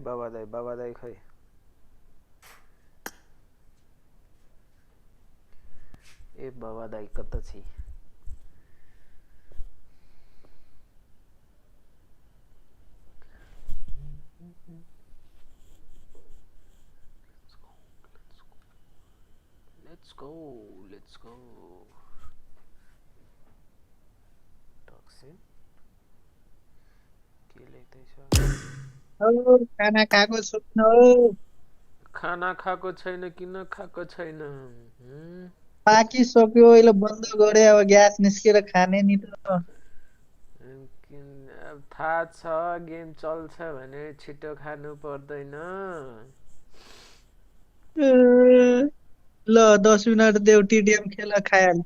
बाबा दाई खै ए बाबा दाई कता छी Let's go. Toxin. के लेख्दैछ? ओ खाना खाएको सुत्नु खाना खाएको छैन किन खाएको छैन? पाकिसक्यो अहिले बन्द गरे अब ग्यास निस्केर खाने नि त अब थाहा छ गेम चल्छ भने छिटो खानु पर्दैन ल 10 मिनट देऊ टिडिएम खेल खाइहाल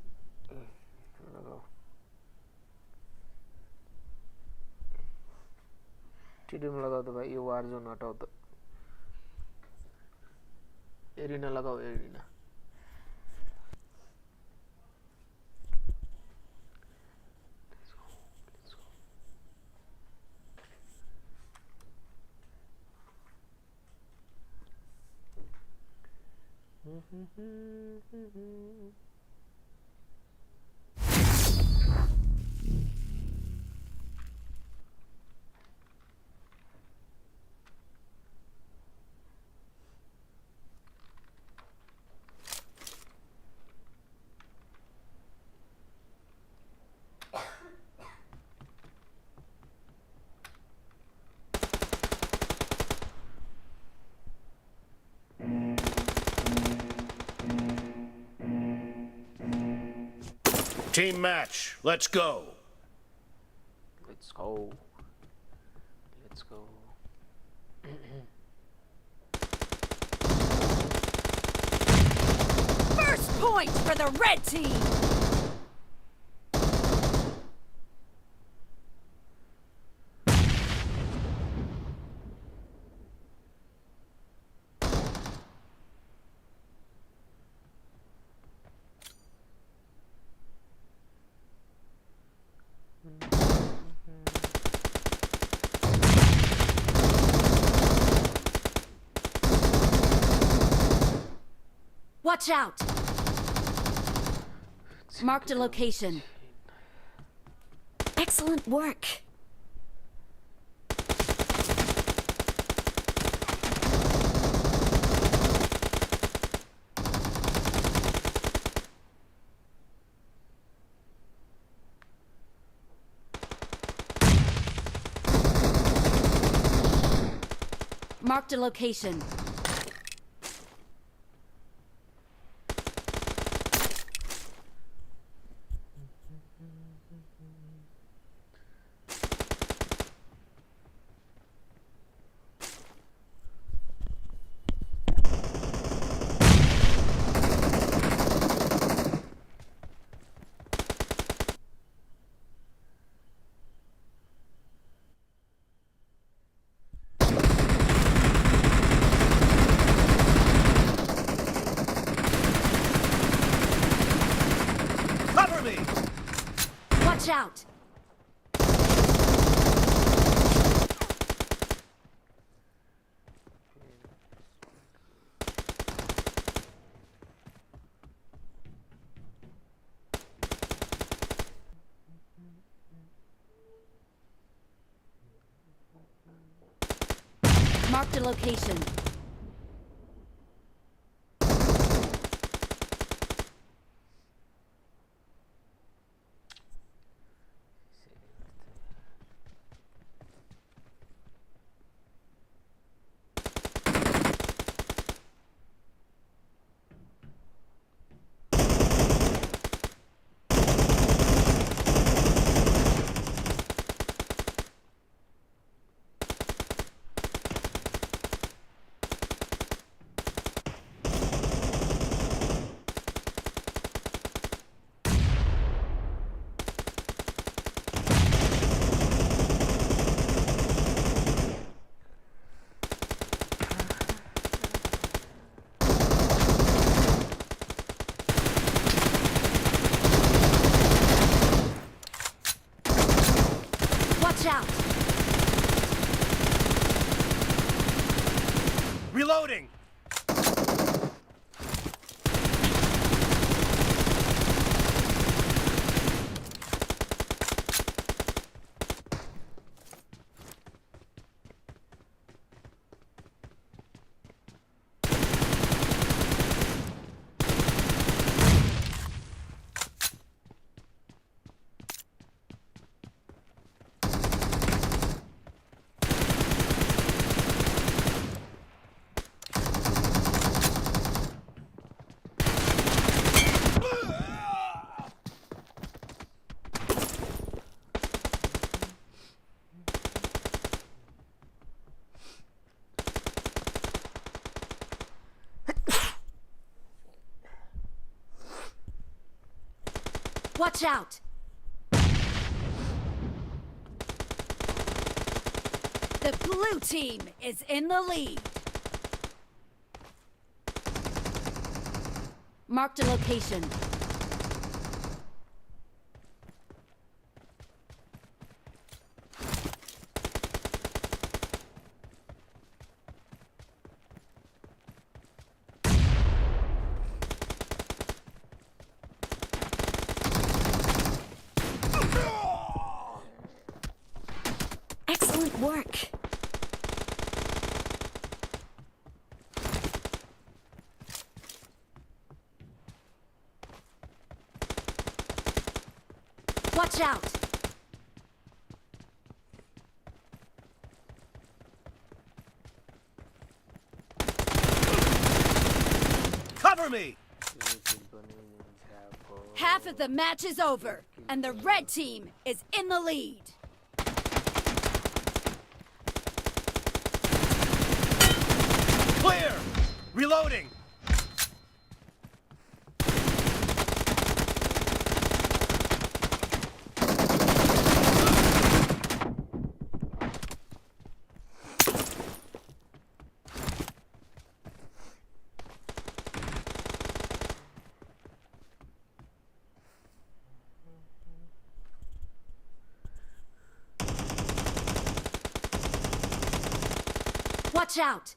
टिडिएम लगाऊ त भाइ यो वार जोन हटाऊ त एरिना लगाऊ arena Team match, let's go. Let's go. Let's go. First point for the red team. Watch out! Marked a location. Excellent work. Marked a location. Watch out! Marked a location. Watch out! The blue team is in the lead. Marked a location. Excellent work. Watch out! Cover me! Half of the match is over, and the red team is in the lead. Clear! Reloading! Watch out!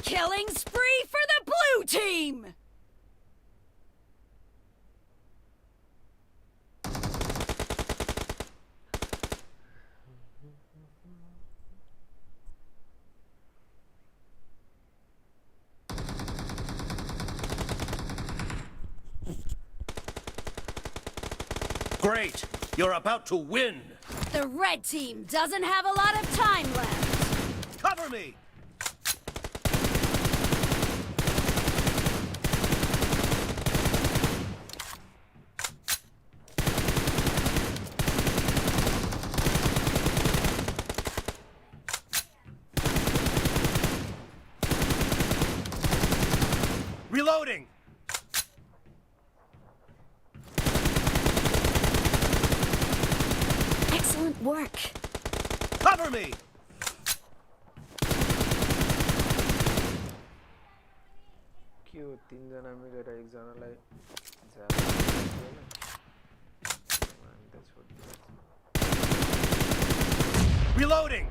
Killing spree for the blue team! Great! You're about to win! The red team doesn't have a lot of time left. Cover me! Reloading! Excellent work. Cover me! के हो तीनजना मिलेर एकजनालाई Reloading!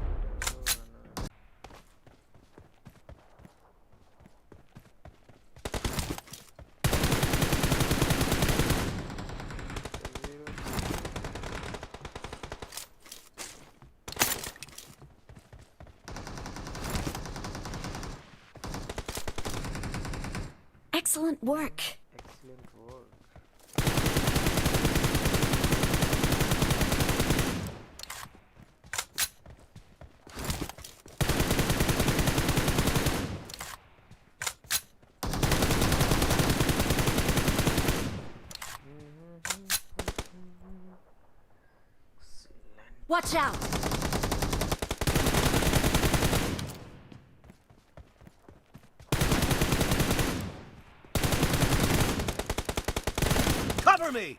Excellent work. Excellent work. Watch out! Cover me!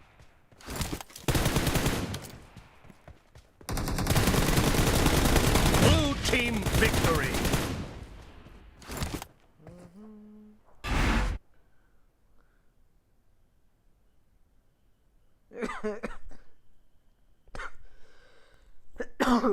Blue team victory! खै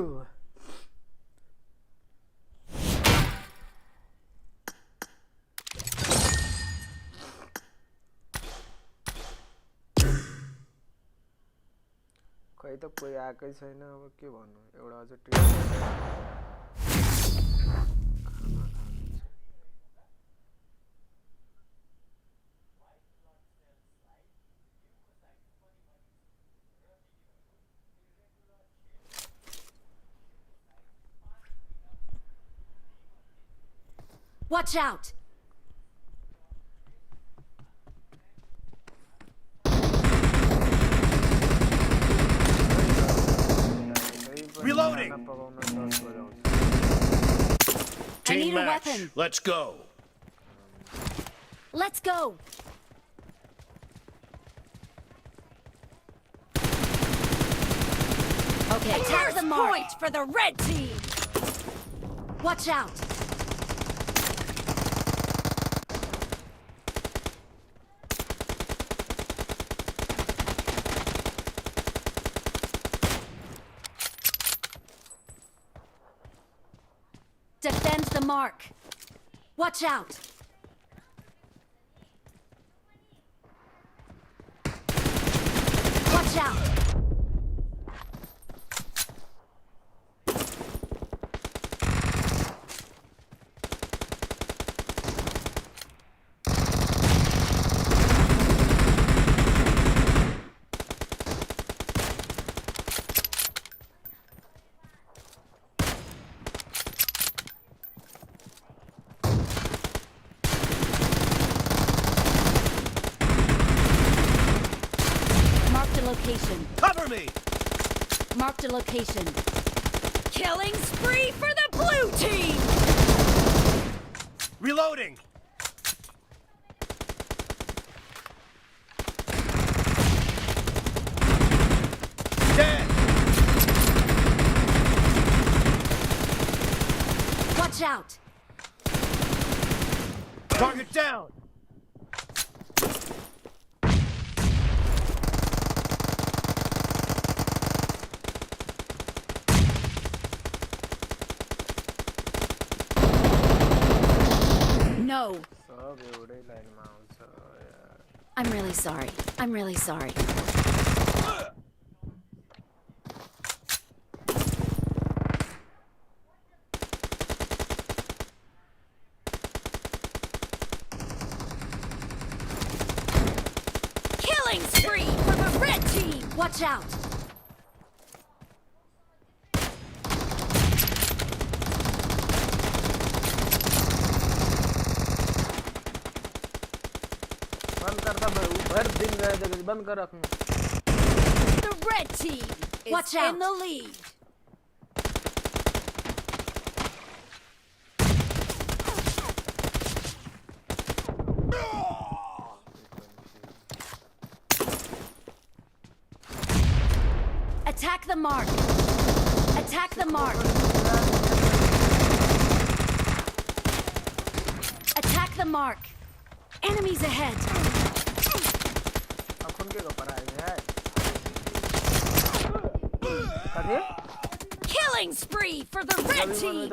त कोही आएकै छैन अब के भन्नु एउटा अझ Watch out! Reloading. I need Team a match. weapon. Let's go. Let's go! Okay, attack the mark. Point for the red team! Watch out! Defend the mark. Watch out. Watch out. Location. Cover me. Marked a location. Killing spree for the blue team! Reloading. Dead. Watch out! Target down. No. I'm really sorry. I'm really sorry. Killing spree for the red team! Watch out! The red team is Watch out. In the lead. Attack the mark. Attack the mark. Attack the mark. Enemies ahead. Killing spree for the red team.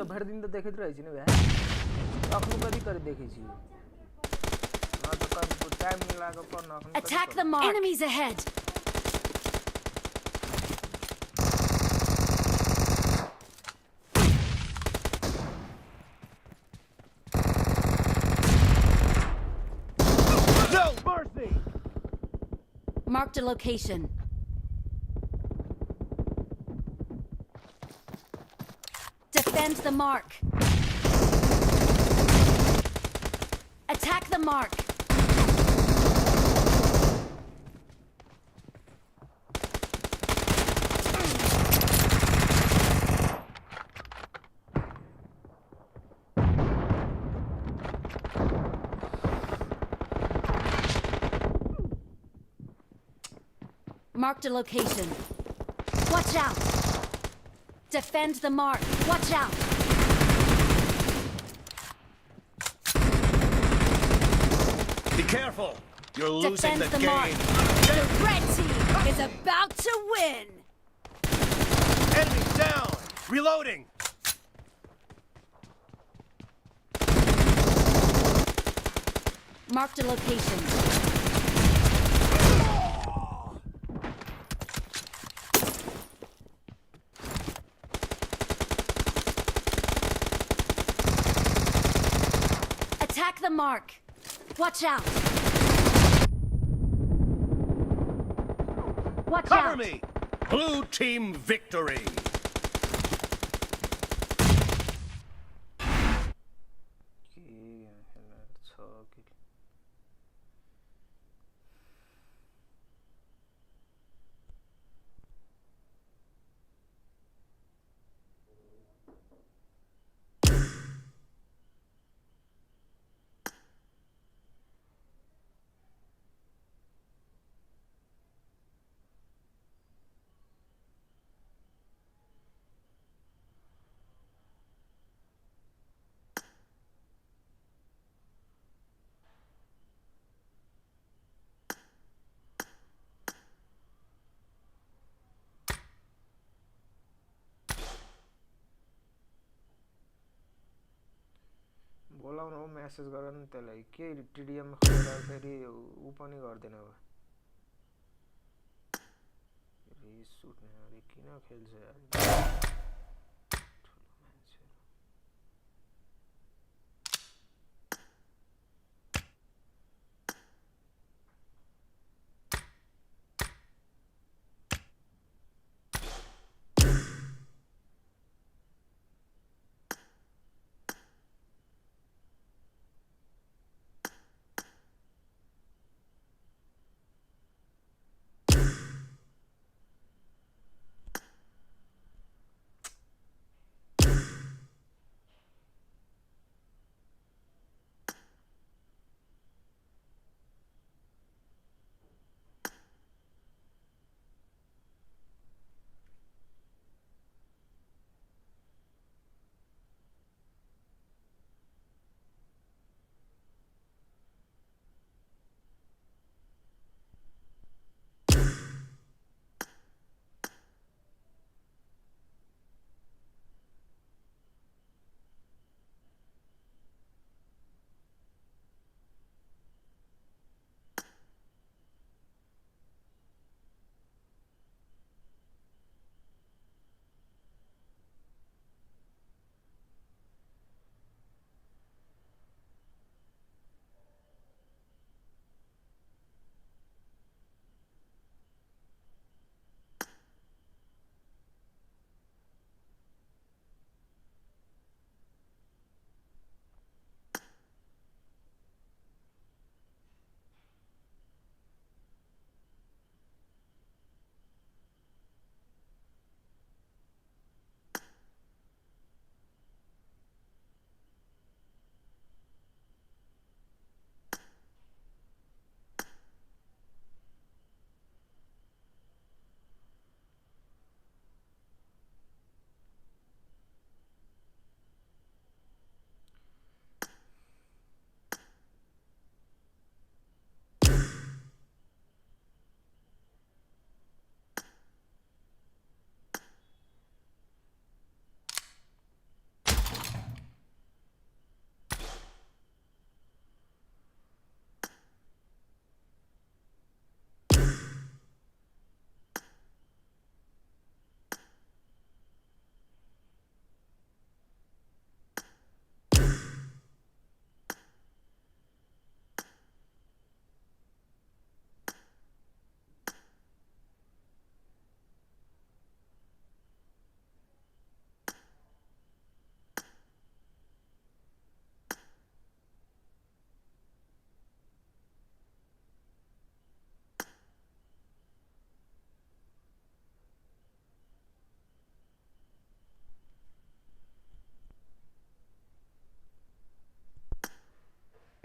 Attack the mark. Enemies ahead. No mercy. Marked a location. Defend the mark. Attack the mark. Marked a location. Watch out. Defend the mark. Watch out. Be careful. You're losing Defend the game. mark. The red team is about to win. Enemy down. Reloading. Marked a location. Attack the mark. Watch out. Watch Cover out. me. Blue team victory. बोलाउन हो message गर नि त्यसलाई के टिडिएम खोलेर फेरि उ पनि गर्दैन अब रिस उठ्ने अरे किन खेल्छ यार ठुलो मान्छे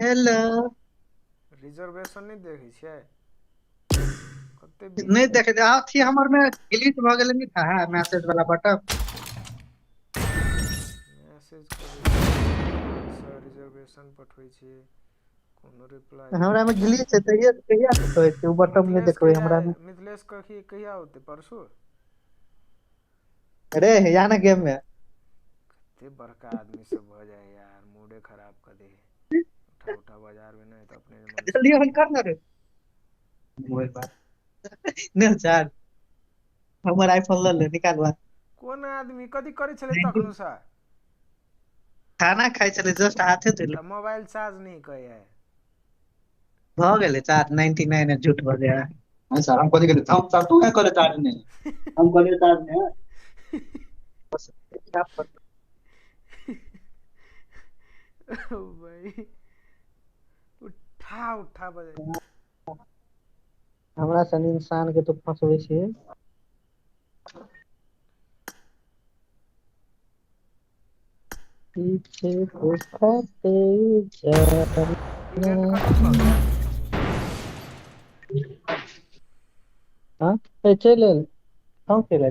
हेलो रिजर्वेशन नहीं देखी छे कते नहीं देखे थी हमर में ग्लिच भ गेल नहीं था मैसेज वाला बटन मैसेज करे सर रिजर्वेशन पठबै छी कोनो रिप्लाई हमरा में ग्लिच है त ये कहिया से होय छै उ बटन नहीं देखबै हमरा में मिथिलेश कहिया होते परसों अरे यहाँ ना गेम में ते बड़का आदमी सब हो जाए यार, मूडे खराब कर दे। उठा उठा बाजार में ना तो अपने मन से जल्दी ऑन कर ना रे मोबाइल पर नहीं चार हमर आईफोन ले निकालवा कोन आदमी कथी करे छले 90 तखनो सा? खाना खाइ छले जस्ट हाथे धोले तो मोबाइल चार्ज नहीं कहे है। भ गेले चार्ज 99 है झूठ बोल रहा है सर हम कथि के हम चार तू क्या करे चार्ज नहीं हम करे चार्ज नहीं है बस आप कर ओ भाई उठा उठा बजे। हमरा सन इंसान के तो फंसवे छे पीछे देखते जाना इवेंट खत्म भ गया। हां ए चले हम खेले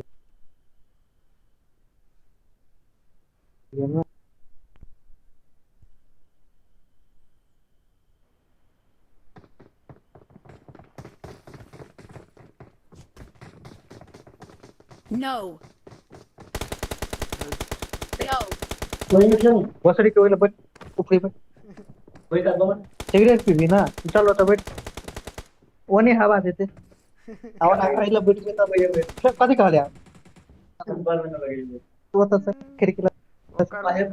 No. बसड़ी के ओइला बट ऊपरी पे बैठा दो सिगरेट पीबी ना चलो तो बैठ ओने हवा देते हवा आइला बैठ के तब ये बैठ कथि कहले आप वो तो से खिड़की ओकर आगे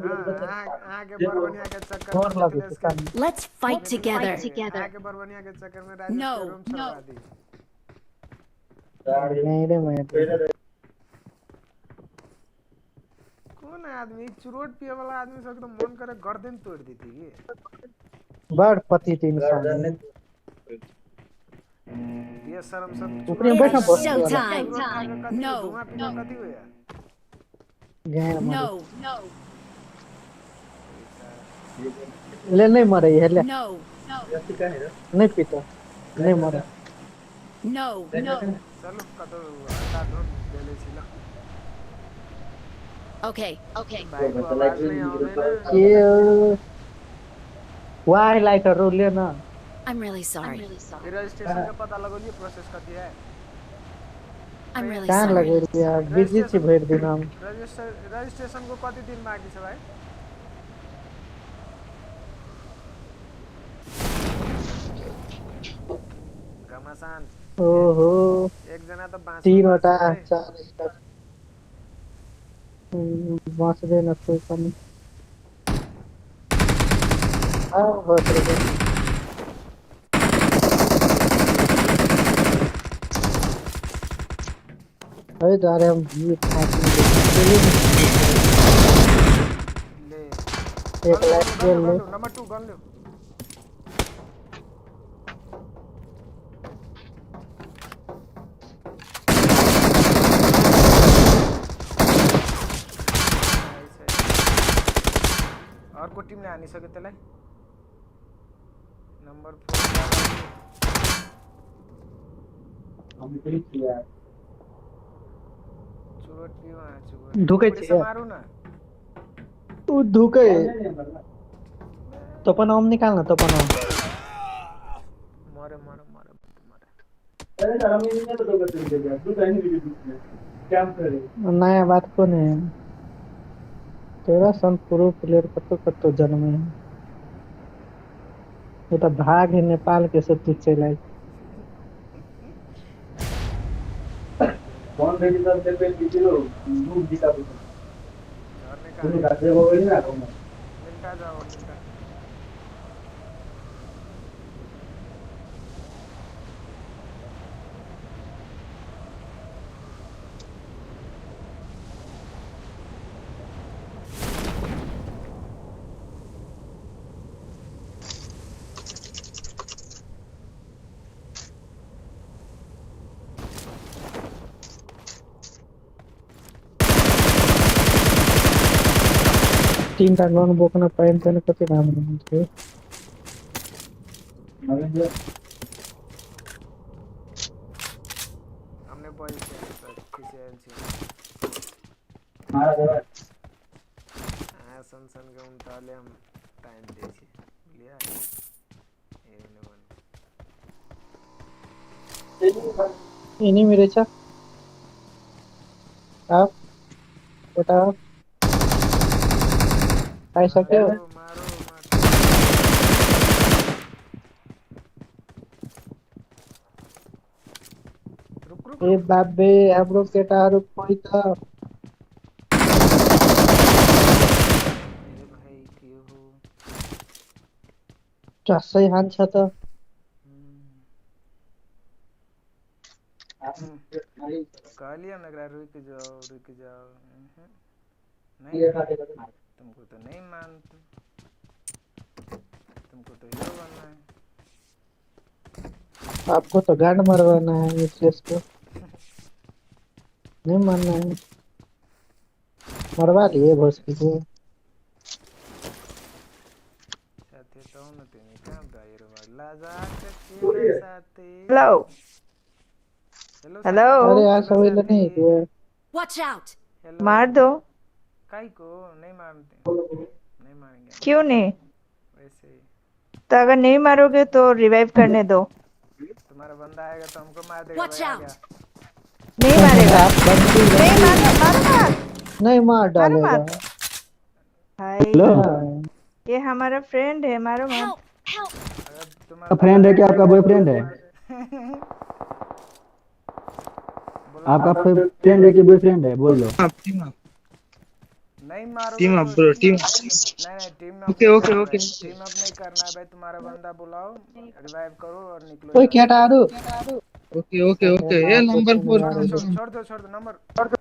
बरबनिया के चक्कर में और लगे मिथिलेश के सामने Let's fight together. आगे बरबनिया के चक्कर में राजेश No, के रूम छुड़वा दी। नहीं रे मैं कौन आदमी चुरोट पिए वाला आदमी सब तो मन करे गर्दन तोड़ देती है। बड़ पति थी इंसान ये शर्म सब ऊपरी में बैठा It's बस showtime. No. धुआं पीना कथी होया? गैर No. ले नहीं मरे है ले No. नहीं पीता नहीं मरे No. चलो कतो हटा दो देले छिला। Okay. भाई को आवाज नहीं आउने ना। ये वाई लाइटर रो ले ना I'm really sorry. रजिस्ट्रेशन का पता लगोलिए प्रोसेस कथी है? I'm really कान sorry. लगे यार बिजी छी भर दिन हम रजिस्ट्रेशन को कति दिन बाकी छ भाई? घमासान ओहो एक जना तो बाँस 3 वटा 4 स्टार बांस दे ना कोई कमी हां बस रे अरे दारे हम ये ले एक लाइट ले ले नंबर 2 गन लो। और को टीम ने आनी सके तलाई नंबर 4 हम भी किया चुरोट पिवा चुरोट ढुकै पुलिस छै मारू ना। तू ढुकै तो अपन हम निकाल ना तो अपन मारे मारे मारे मारे अरे सर हम नहीं तो कर दे तू कहीं भी क्या करे नया बात को नहीं तेरा सन प्रो प्लेयर कतो जन्म है ये तो भाग है नेपाल के से तू चले कौन भेजी सर से पे किलो दूध जीता झरने का तू गाजे हो गई ना मिलता जाओ मिलता। तीन टा गन बोकना पैन तने कते नाम है हमने बॉय से किसी एलसी मारा दे सन सन के उनटाले हम टाइम दे छी लिया ए ने बन इन्हीं मेरे चा आप बेटा खाई सक्यो मारो मारो मारो। रुक रुक ए रुक। बाबे हाम्रो केटाहरू खोइ त ए भाइ के हो? चस्सै हान्छ त कहलिए ना एकरा रुक जाओ रुक जाओ। नहीं तुमको तो नहीं मानते, तुमको तो हीरो बनना है। आपको तो गांड मरवाना है इस केस को नहीं मानना है मरवा लिए बस को साथी तो न तिमी कहाँ बाहिर लाजाका किन साथी। हेलो हेलो हेलो साथी। अरे आज हेलो सबैले साथी। नहीं दिए Watch out! हेलो। मार दो। काई को नहीं मानते, नहीं मारेंगे हम। क्यों नहीं? वैसे ही तो अगर नहीं मारोगे तो रिवाइव करने दो। तुम्हारा बंदा आएगा तो हमको मार देगा Watch भाई। आ out! गया। नहीं मारेगा। आप बंदी नहीं बंदी मारो मारो मत। नहीं मार मारो डालेगा मत भाई, हाँ। ये हमारा फ्रेंड है, मारो मत। Help! Help! अगर तुम्हारा फ्रेंड बंदा है क्या? आएगा आपका बॉयफ्रेंड है? बोलो आपका फ्रेंड है कि बॉयफ्रेंड है? बोल दो। नहीं मारोगे टीम अप तो ब्रो टीम नहीं टीम अप ओके नहीं ओके करना ओके भाई, टीम अप नहीं करना है भाई। तुम्हारा बंदा बुलाओ, रिवाइव करो और निकलो ओए यहाँ से। केटाहरू ओके ओके अरे ओके ए मार नंबर दो 4 छोड़ दो खेल्नु छोड़ दो नंबर छोड़ दो।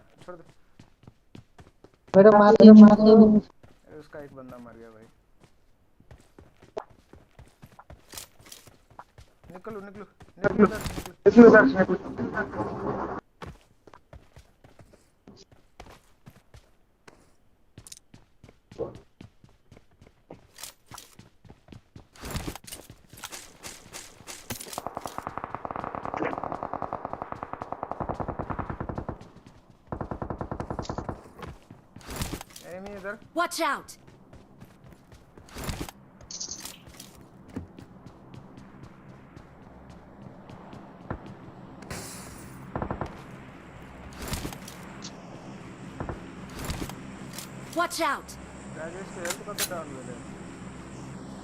मेरो माथि उसका एक बंदा मर गया भाई। निकलो निकलो निकलो इधर से, निकलो। एनिमी इधर। Watch out! Watch out! Rajesh के हेल्थ कत डाउन भेलै?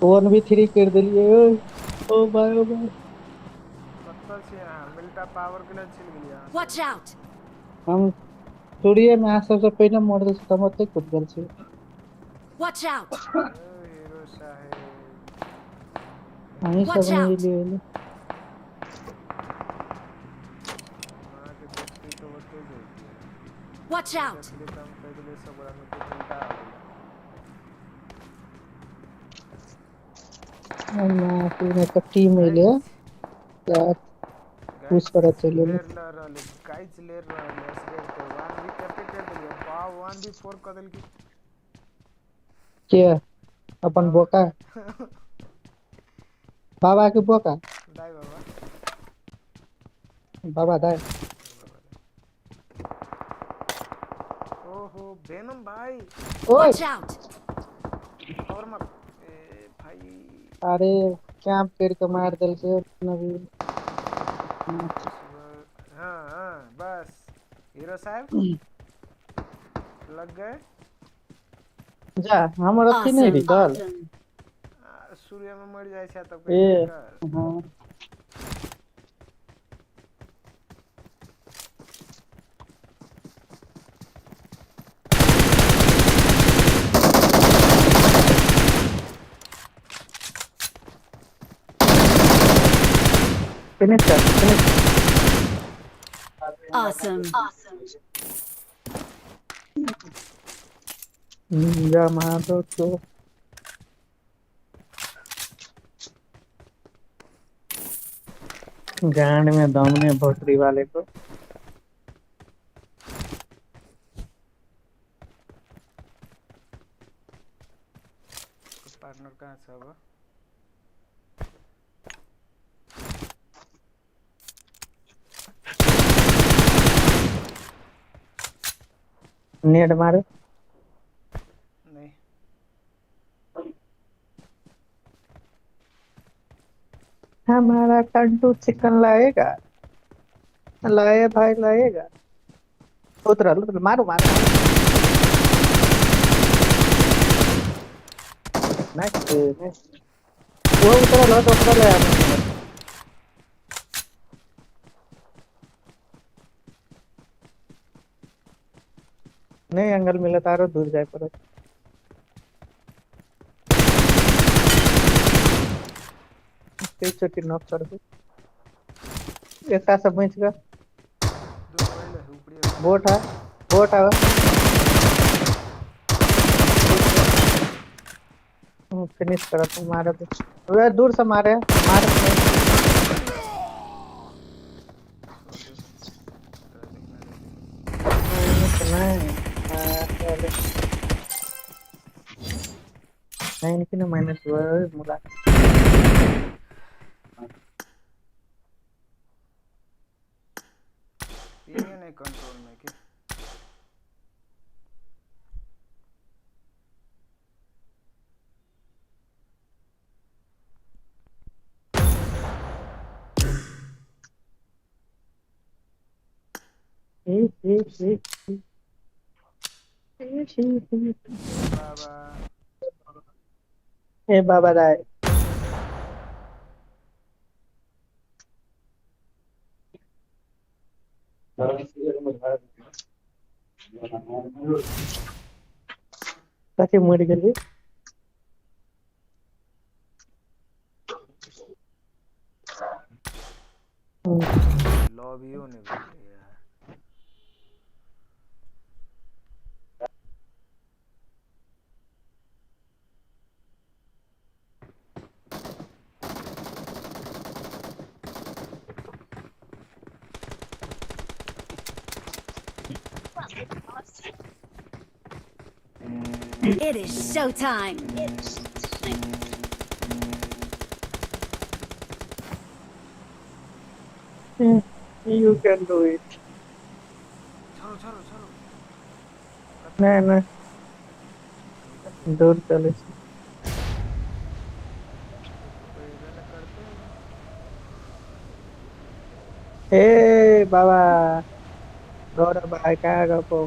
1v3 कर देलिए ओए ओ भाई कत्ता छी अहाँ? मिल्टा पावर के लिए छिल गेलियै अहाँ Watch सब। out! हम सूर्य में आज सबसे पहले मर दे त मते कूद गेल छी Watch out! हीरो साहेब। हामी Watch सब नहीं out! लिए वहाँ के दोस्ती तो होते जाती है। Watch out! इसलिए काम कर दिले सब बड़ा में कुछ मिलता है। ना पूरे का टीम मिले यार गाइस पुश करा चले लेर ल रहले, गाइस लेर रहले स्प्रेड कर 1 वी करते कर दिलिए। वाह 1v4 कर देल की। के अपन बोका बाबा के बोका दाई बाबा। बाबा दाई ओहो वेनम भाई। ओए Watch out! और मत ए भाई। अरे कैंप करके मार दिल से नबी हाँ हाँ बस हीरो साहब लग गए। जा हमर अथी नहीं Awesome! रिकल सूर्य में मर जाए छे तब ए कैसे कर। हाँ फिनिश कर फिनिश Awesome! जा मार दो तो गांड में दम ने भोसड़ी वाले को पार्टनर कहाँ छ अब? नेट मारे नहीं हमारा टंटू चिकन लाएगा लाए भाई लाएगा उतरा मारो मारो नाइस वो उतरा लो तो उतरा ले आप नहीं एंगल मिले तारो दूर जाए पर कई छोटी नॉक कर दे एक सब बच गया दो पहले ऊपरी बोट है फिनिश करा तुम मारे तो वे दूर से मारे नहीं इनकी ना माइनस हुआ है मुला ये नहीं कंट्रोल में के बाबा ए बाबा राय कति मर गेली लॉबी होने बैठे यार It is showtime. You can do it. चलो चलो चलो नहीं दूर चले ए बाबा गौरव भाई क्या गपो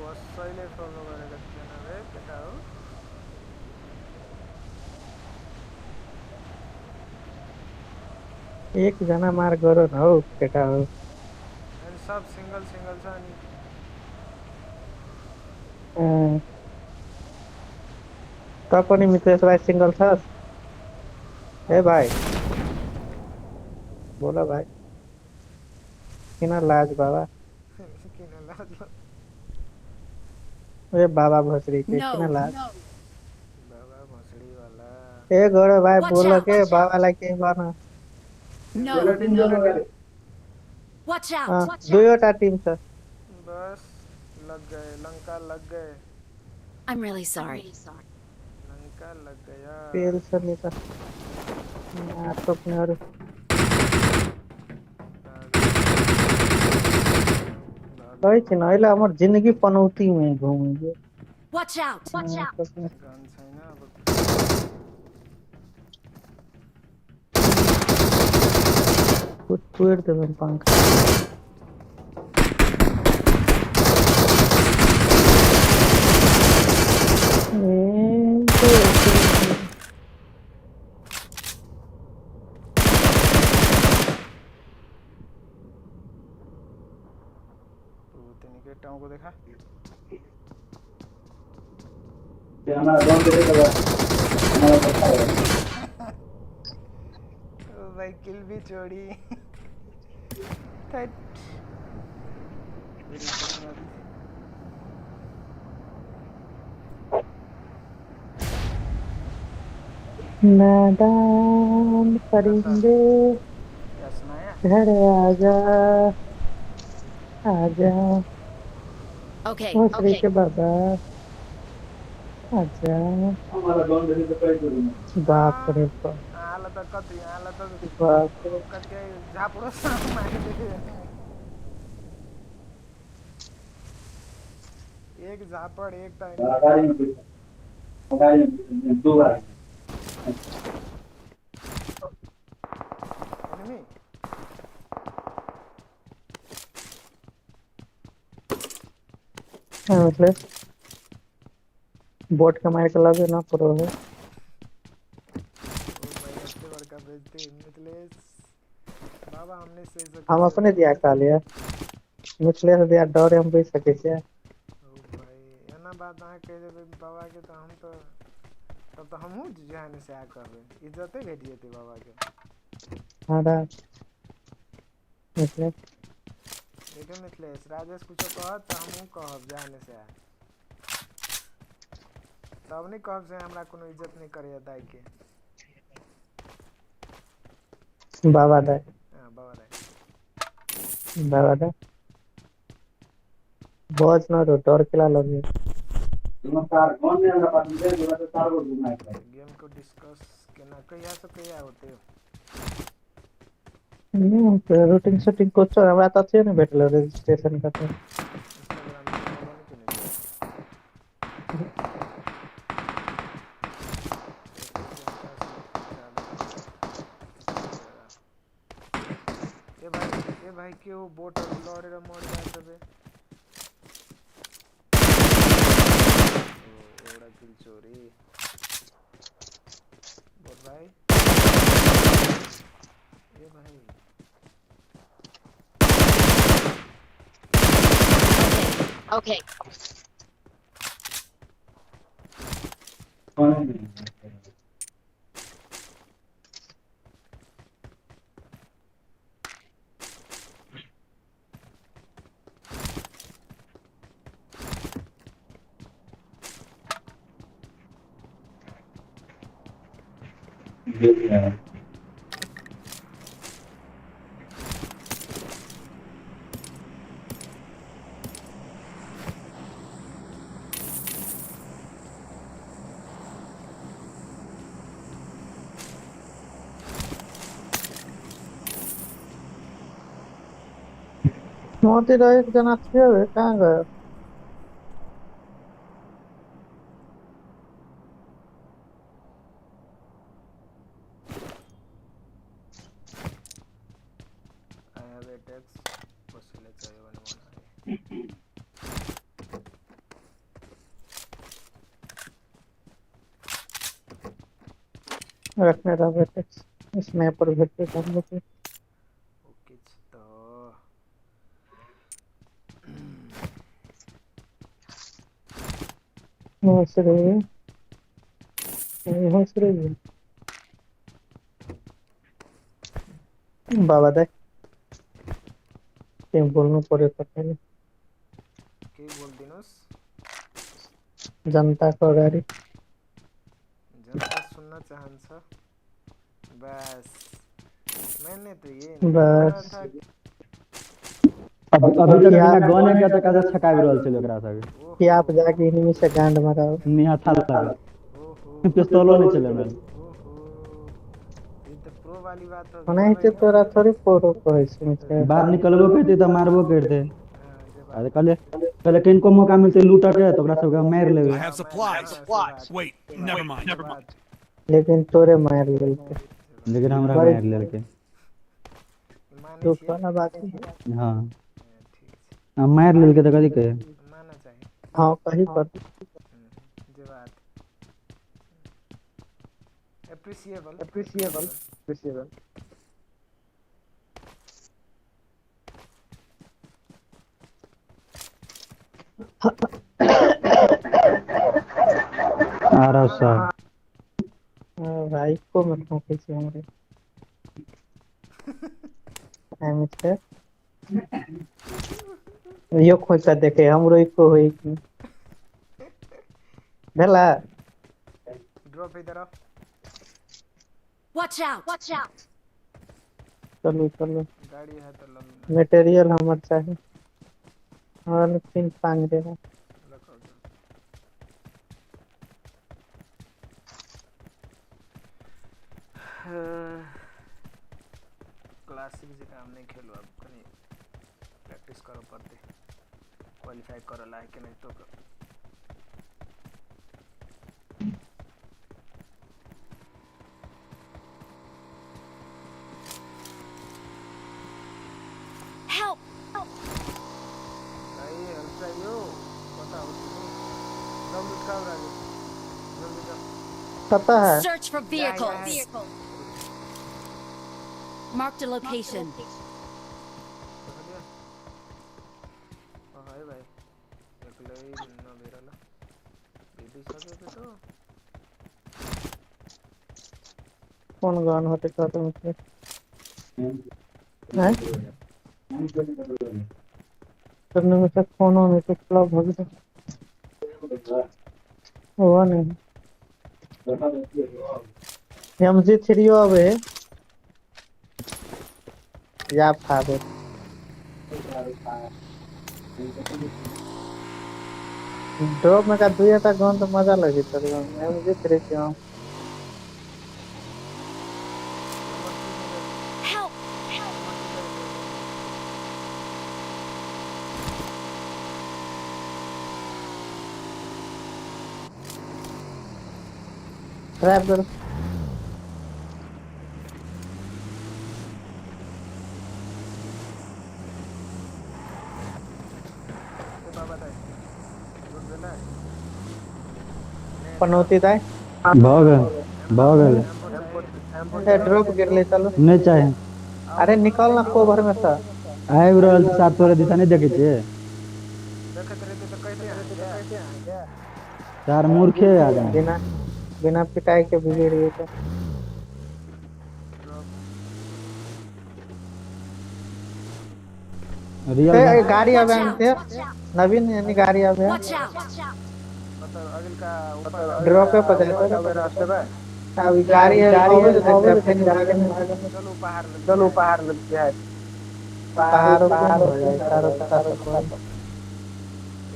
कसैले फलो गरेको थिएन रे केटा हो एक जना मार गरो न हो केटा हो अनि सब सिंगल सिंगल छ अनि तपाईँ मित्र भाई सिंगल छ ए भाई बोला भाई किन लाज बाबा किन लाग्यो ए बाबा भोसड़ी के No. किन लाज बाबा भोसडी वाला ए गौरव भाई Watch बोलो out, के watch बाबा ला के गर्न No. Watch out. दुईवटा टिम छ बस लग गए लंका लग गए I'm really sorry. लंका लग गया पेल छ नि त टोक्नेहरु होइ छैन अहिले हाम्रो जिन्दगी पनौतीमै घुम्यो Watch out. गन छैन अब कुट देबन पंख तो तेनी टाउन को देखा ओ भाई किल भी छोड़ी थट मेरी किस्मत नादान परिंदे क्या सुनाया घर आजा आजा Okay. भोसड़ी के बाबा आजा बाप रे बाप आला त कति आला त बाप रे कति झापडो मारिदियो एक झापड एक त enemy मतलब बोट के मार के लगे ना प्रो है। ओ भाई एते बड़का बेइज्जती मिथिलेश बाबा हमने से हम कैसे अपने दिया खा लिया मिथिलेश दिया डरे हम बेच सके छे। ओ भाई एना बात अहाँ कह देबै बाबा के तो हम तो तब तो हमहूँ जहन से आ कहबै इज्जते भेट जेतै बाबा के। हां दा मिथिलेश देखिए मिथिलेश राजेश कुछो कहत तो हमहूँ कहब जहन से आ तब नहीं कहब से हमरा कोनो इज्जत नहीं करैया दाइ के। बाबा दा हाँ बाबा दाइ बाबा दा बॉस ना तो डर केला लगे। गेम को डिस्कस केना कहिया से कहिया होते हो रूटिंग शूटिंग कुछ हमरा त अच्छे नहीं भेटल रजिस्ट्रेशन का तो इंस्टाग्राम पे फॉलो नहीं केने छी ए भाई क्यों बोट लौड़े र मोड़ जा तबे ओ एवढा किल चोरी बोल भाई ए भाई Okay. मोती रह एक जना थे कहां गए। I have a text possible चाहिए वाला है रखने रहे थे स्नाइपर भेजते हम लोग ओके तो हंस रही बाबा दे टीम बोलना पड़े पता नहीं के बोल दिनोस जनता को गाड़ी जनता सुनना चाहन्छ बस मैंने तो ये नहीं बोला बस था अभी तक क्या बिना गाने के तक कैसे छकाबि रहल छै ओकरा सब कि आप जाके इनमें से गांड माराओ निहा था लगे ओहो पिस्तौलो नहीं चले में ओहो ये तो प्रो वाली बात हो नहीं तो तोरा थोड़ी फोटो कहे छै बाहर निकलबो करते तो मारबो करते जे अरे कल किनको मौका मिलते लूट के तो ओकरा सबके मार I लेबे have supplies. Wait, never mind. लेकिन तोरे मार लेलके लेकिन हमरा बड़ी मार लेलके माने दुख छियै वाला बात है हां ठीक छै अब मार लेलके तो कथी कहे मानना चाहिए हाँ कहीं पर जे बात एप्रिशिएबल आरो सब भाई को मत खोके छे हमरे एम छे यो खोज देखे हमरो इको होई कि भेला ड्रॉप इधर आओ Watch out! Watch out! चलो गाड़ी है तो लम मटेरियल हमर चाहिए और पिन पांग देना रखो क्लासिक जे काम नहीं खेलो अब कनी प्रैक्टिस करो पड़ते क्वालिफाई करो लायक के नहीं तो Help! भाई हेल्प चाहिए हो पता हो तुम्हें सब लुट का जल्दी जा पता है Search for vehicles. Vehicle. Marked a location. देख लिया हाय भाई एकले न बेराला बेबी सके पे तो कौन गान होते कहते मुझे हैं करने में से फोन में से क्लब हो गया हुआ नहीं MG3 अब है या फादर ड्रॉप में का दुई था गन तो मजा लगी तो MG3 के हम Help! ट्रैप करो बाबा था लूट देला पनौती था भाग भाग ड्रॉप गिर ले चलो नहीं चाहे अरे निकल ना कोभर में से आबि रहल छी सात तोरे दिशा नहीं देखे छियै देखत रहते तो कैसे आ गया चार मूर्खे आदमी बिना बिना पिटाई के बिगड़ गए तो रियल गाड़ी Watch आवे out! थे नवीन यानी गाड़ी आवे Watch out! मतलब अगिल का ऊपर ड्रॉप पे पहुंचा रास्ते पे अभी गाड़ी है आवे तो फिर चलो पहाड़ लग चलो पहाड़ लग गया है पहाड़ हो जाए चारों तरफ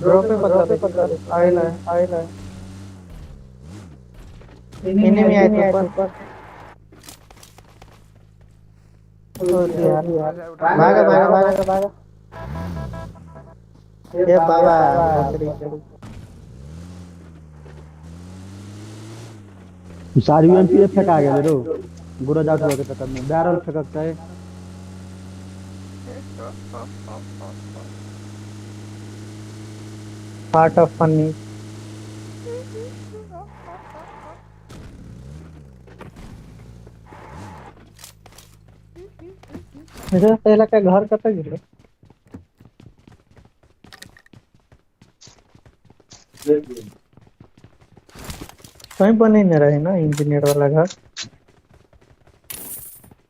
ड्रॉप पे पता आइला इन्हीं में आए तो ऊपर भागा भागा भागा भागा ये बाबा सारी MP फेंका गेल रो गुरज आउट के चक्कर में बैरल फेंकक चाहे पार्ट ऑफ फनी मेरा पहला का घर कतऽ गिरे कहीं बने नहीं रहे ना इंजीनियर वाला घर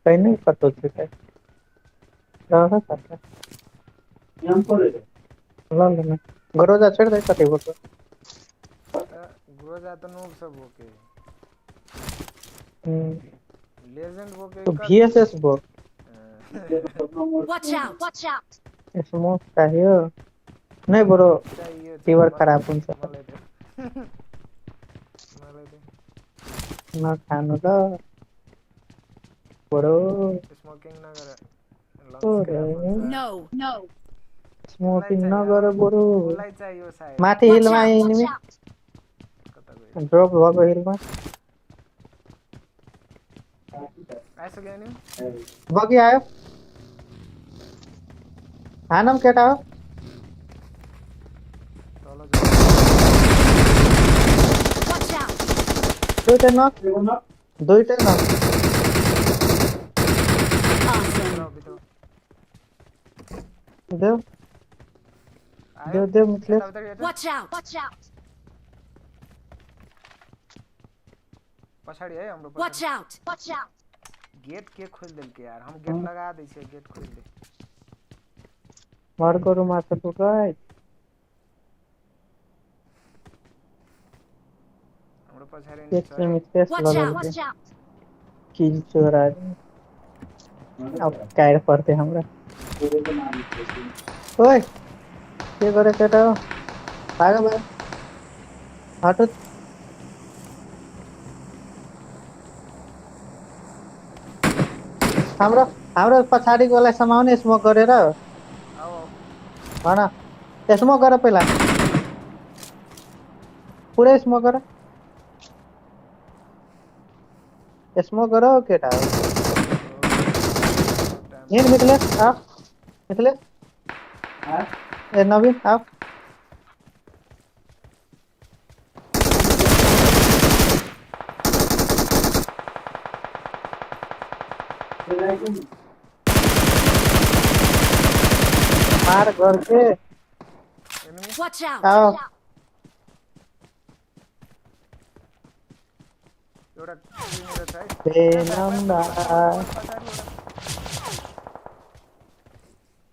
कहीं नहीं पता चलता रहा था ला गरोजा छेड़ दे कते बोल ग्रोजा तो नूब सब होके लेजेंड होके तो VSS बो Watch out! Watch out! Smoke चाहिए नहीं ब्रो चाहिए फीवर खराब उनसे मले दे ना खानो तो ब्रो स्मोकिंग ना करे No, no. स्मोकिंग ना करो ब्रो बोलाई चाहिए शायद माथि Watch हिलमा out! इनमे Watch out! कता गए ड्रॉप भएको हिलमा आइसक्यो नि बगी आयो हानम केटा हो तल Watch out! दुईटा नक दुईटा नक Awesome. अभी तो देव देव देव Mithilesh Watch out! Watch out! पछाड़ी है हमरो Watch out! Watch out! Gate के खोल देल के यार हम गेट लगा दै छै गेट खोल दे मार करू मार तो गाय हमरो पछाड़ी एक से मिथलेश Watch लगल out! के Watch out! किल चोर आदमी अब कायर पड़ते हमरा ओए के करे केटा हो भागा भाई हटो हाम्रो पछाडीको वाला समाउने स्मोक गरेर आओ भन स्मोक गर पहिला पुरै स्मोक गर स्मोक गर केटा हो हिँड मिथलेश आ मिथलेश ए नवीन आ मार घर के एनिमी Watch out! आओ एउटा टिमले छ है बेनम्बा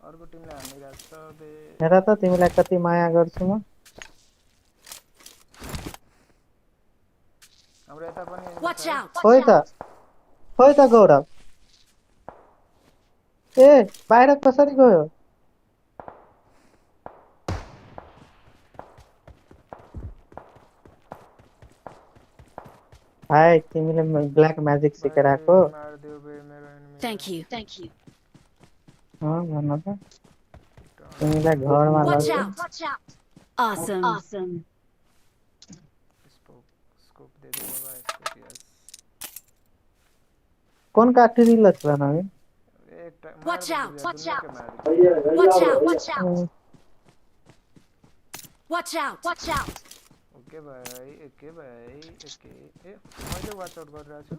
अर्को टिमले हानिरहेको छ बे हेर त तिमीलाई कति माया गर्छु म हाम्रो यता पनि enemy Watch छ है। out! खोइ त गौरव ए बाहिर कसरी गयो हाय तिमीले ब्ल्याक म्याजिक सिकेर आएको मारिदियो बे मेरो enemy Thank you. Thank you. भन त तिमीलाई घरमा Watch लग्यो out! Watch out! Awesome. Awesome. Scope they they बाबा स्कोप यस कोण काठी दिलंच ना नवीन एक time Watch out! Watch out! मार Watch out! Watch out! Watch out! Watch out! Okay भाइ ओके ए मैले वाच आउट गरिरहेको छु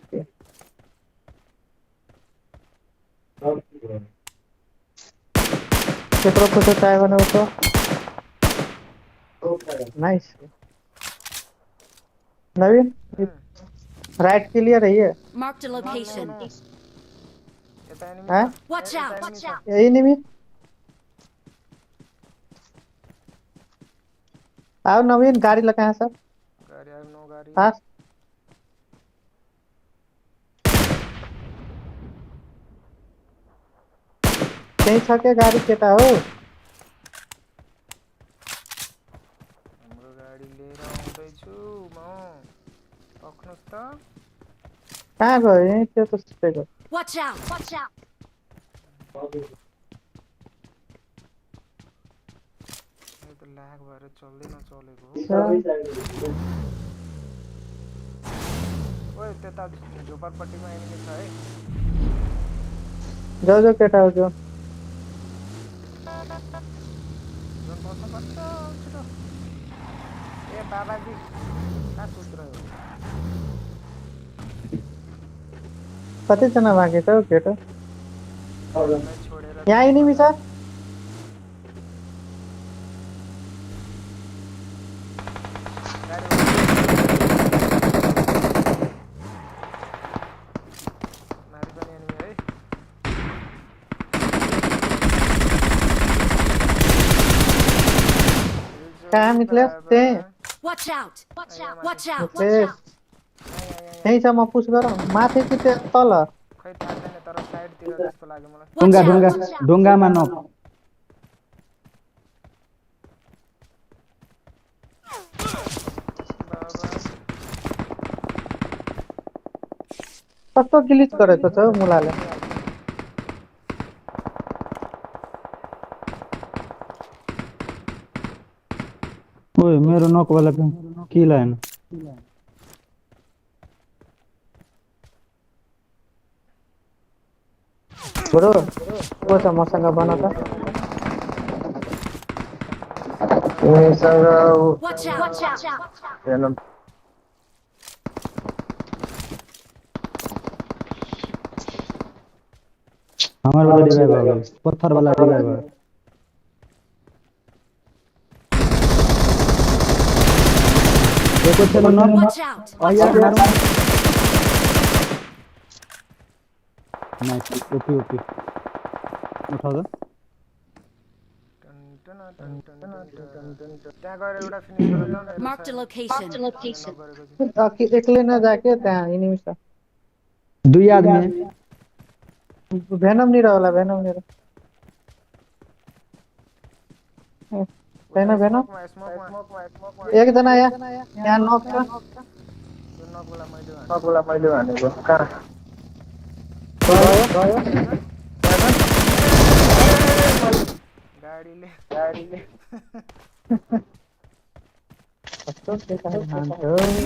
त्यत्रो फोटो चाहियो भने उठो नाइस नवीन राइट क्लियर है ये Marked a location. यता एनिमी हाँ? Watch out! Watch out! यही नहीं आओ नवीन गाड़ी लगा है सब गाडी आयो नो गाडी हाँ कहीं छके गाड़ी केटा हो हाम्रो गाडी लिएर आउँदैछु म पक्नुस् त कहाँ गयो यहीं थियो तो सुतेको Watch out! Watch out! यो त ल्याग भएर चल्दैन चलेको ओए त्यता झोपडपट्टिमा एनिमी छ है जाओ जाओ केटा हो जाओ जोन बस्नुपर्छ छिटो ए बाबाजी कहाँ सुत्रह्यो कतिजना बाँकी छ हौ केटो छोडेर यहाँ एनिमी छ माथि पनि एनिमी है कहाँ मित्ले त्यही Watch out! Watch out! Watch out! ए यही छ म पुस गरौँ माथि कि त्यो तल खै थाहा छैन तर साइडतिर जस्तो लाग्यो मलाई Watch ढुङ्गा out! ढुङ्गा ढुङ्गामा नक कस्तो गिलिच गरेको छ हौ मुलाले ओए मेरो नक वाला किल आएन बडो को छ मसँग बन त मसँग Watch out! Watch out! हेर्नु हमारे वाला रिवाइव हो गया पत्थर वाला रिवाइव हो गया देखो चलो नॉक Watch out! आया मारो नाइस ओपी ओपी उठाओ तो त्यहाँ गएर एउटा फिनिस गरेर जाउँ न Marked a location. अकि एक्लै नजाके त्यहाँ एनिमी छ दुई आदमी है भेनम नि होला भेनम नि छैन भेनम एकजना यहाँ नक छ नकला मैले भनेको कहाँ गाडीले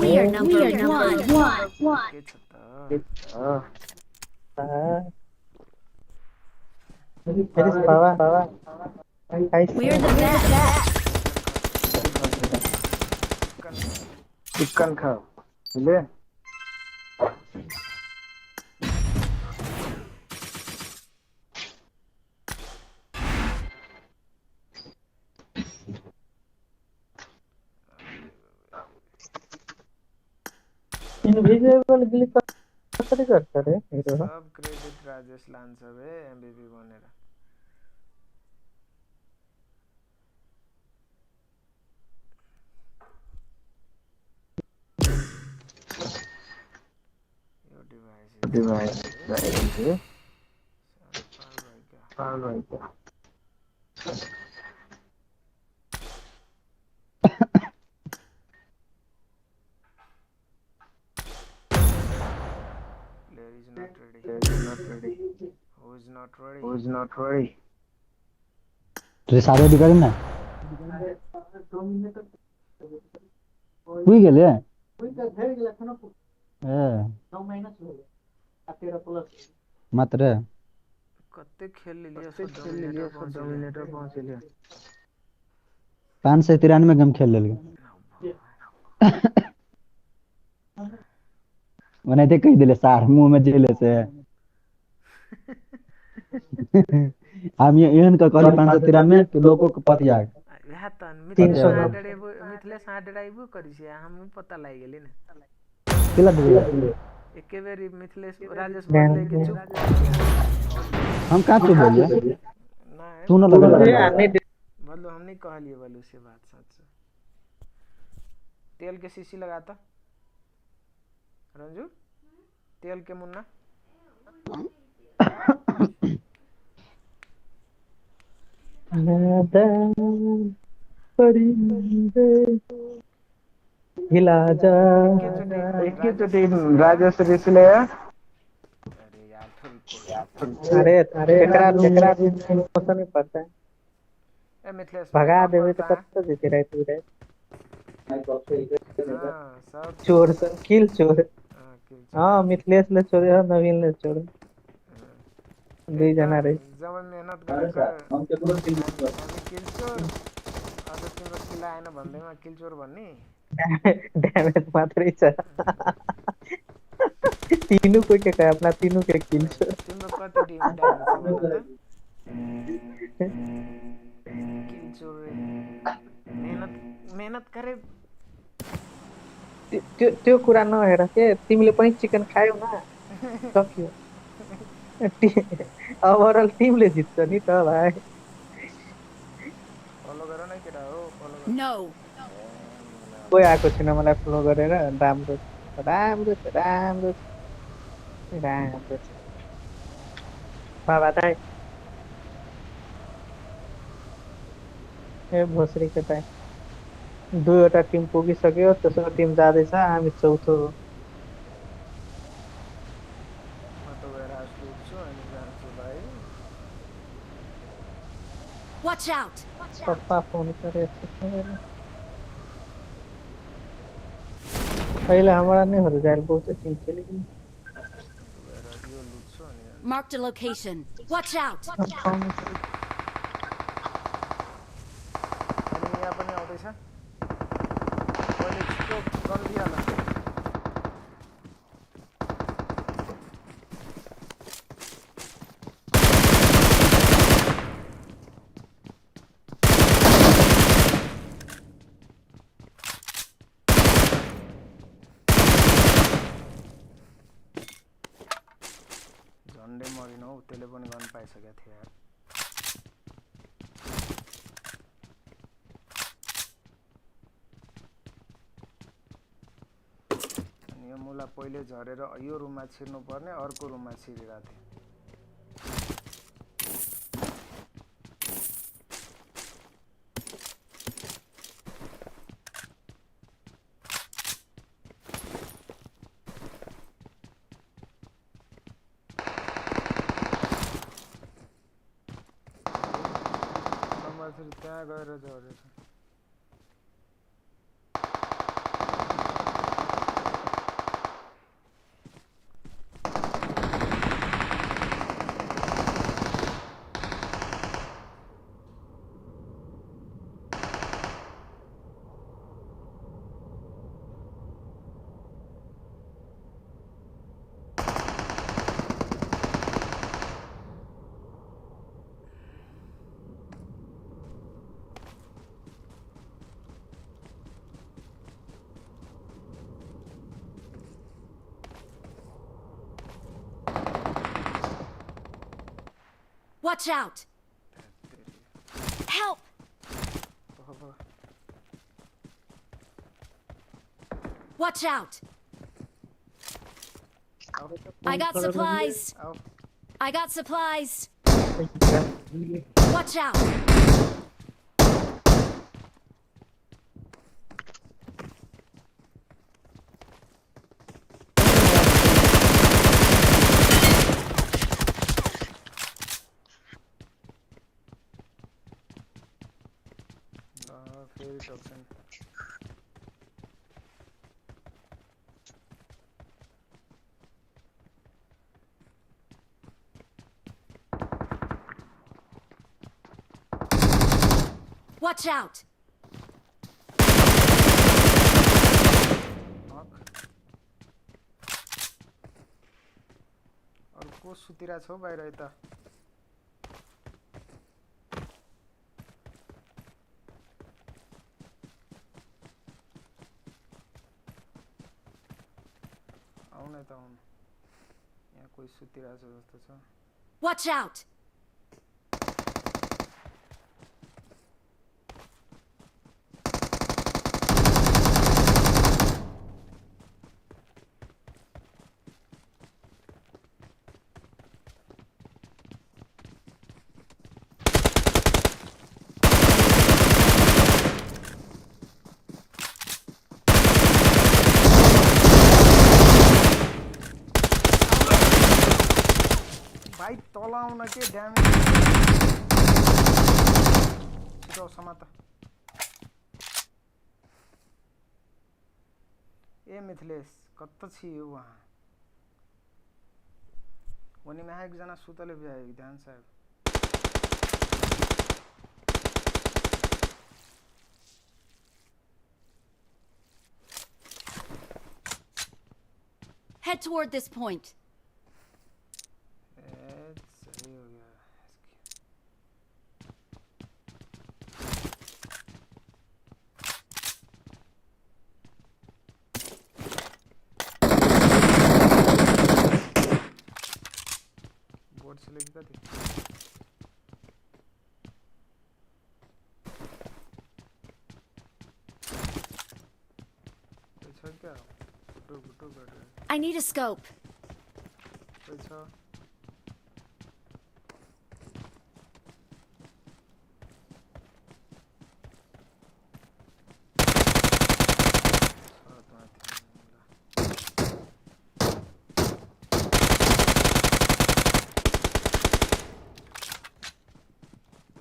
We are number one. के छ त We're the best. चिकन खाओ ले इनभिजिबल ग्लिच कसरी गर्छ रे हिरो सब क्रेडिट राजेश लान्छ बे एमबीपी बनेर यो device player is not ready. Who is not ready? रे सारे डी करिन ना उही गेले ए मात्र कत्ते खेल लियो सो डोमिनेटर पहुंचलियो 593 गेम खेल लेलकै ओनाहिते कहि देले सार मुंह में जेले से हम एहन का कहली 593 के लोगों को पतिया यहाँ त मिथिलेश आइबो करिसे हम पता लागि गेली न केला दिले एके बेरी मिथिलेश राजेश बोलले कि चुप हम कहाँ चुप बोलिए नहीं तू न लगे बोलो हम नहीं कहलिए बोलो से बात सच तेल के शीशी लगाता रंजू तेल के मुन्ना हिला जा राजेश रिसले अरे यार अरे एकरा मौसम नहीं पड़ता है ए मिथिलेश भगा देवे तो कब तक जीते रहे तू रे सब चोर किल चोर हाँ मिथिलेश ले चोरे है नवीन ले चोरे दुई जना रे जब मेहनत गरेर हम किल चोर अझ तिम्रो किल आएन भन्दैमा किल चोर भन्ने डैमेज मात्रै छ तीनों को क्या अपना तीनों के किल तिम्रो कति ड्यामेज छ भन्नु त किल चोर मेहनत करे त्यो कुरा नहेर के तिमीले पनि चिकन खायौ न सक्यो ओभरअल टिमले जित्छ नि त भाइ फलो गर न केटा हो फलो No. कोही आएको छैन मलाई फलो गरेर राम्रो राम्रो राम्रो राम्रो बाबा दाइ ए भोसरी केटा दुईवटा टिम पुगिसक्यो तेस्रो टिम जाँदैछ हामी चौथो हो म त गएर छु अनि जान्छु भाइ Watch out. पप्पा फोन गरेको पहिले हमारा नहीं होता जाए बहुत टीम चलेगी Marked a location. Watch out. अनि यहाँ पनि आउँदैछ पहिले छिटो गरिदिहाल झन्डै मरिन हौ त्यसले पनि गर्न पाइसकेको थियो यार अनि यो मुला पहिले झरेर यो रुममा छिर्नु पर्ने अर्को रुममा छिरिरहेको थियो त्यहाँ गएर झरेछ Watch out! Help! Watch out! I got supplies. आओ I got supplies. Watch out! फेरि टक्सन Watch out! अर्को सुतिरा छौ बाहिर यता आउन त आउन यहाँ कोही सुतिरा छ जस्तो छ Watch out! भाइ तल आउन के ड्यामेज छिटो समात ए मिथिलेश कत्त छियो वहाँ वनीमा एकजना सुतले भ्यायो ध्यान साहब Head toward this point. सही हो गया बोर्ड सेलेक्ट कर दी अच्छा क्या गुटो गुटो कर रहे I need a scope. अच्छा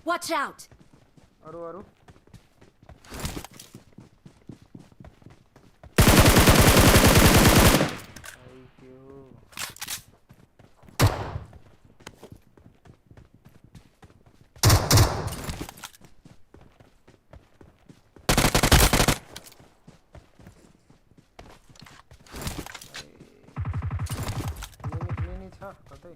Watch out! अरु मिनी छ कतै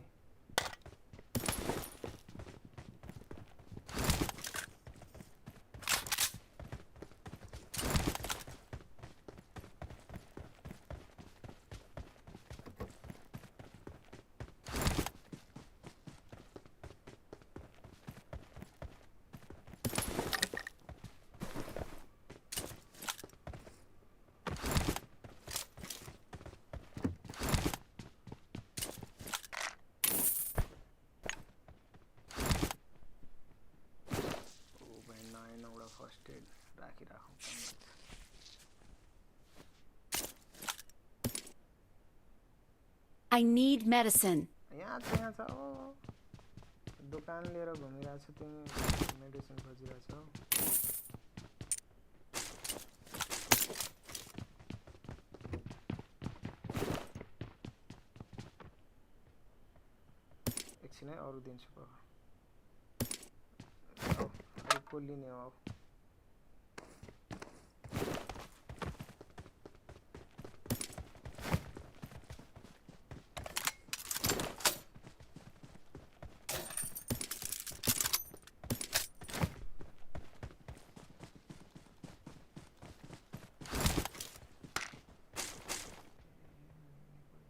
फर्स्ट एड राखिराखौँ I need medicine. यहाँ छ दोकान लिएर घुमिरहेको छु तिमी मेडिसिन खोजिरहेछौ एकछिन है अरू दिन्छु को लिने हो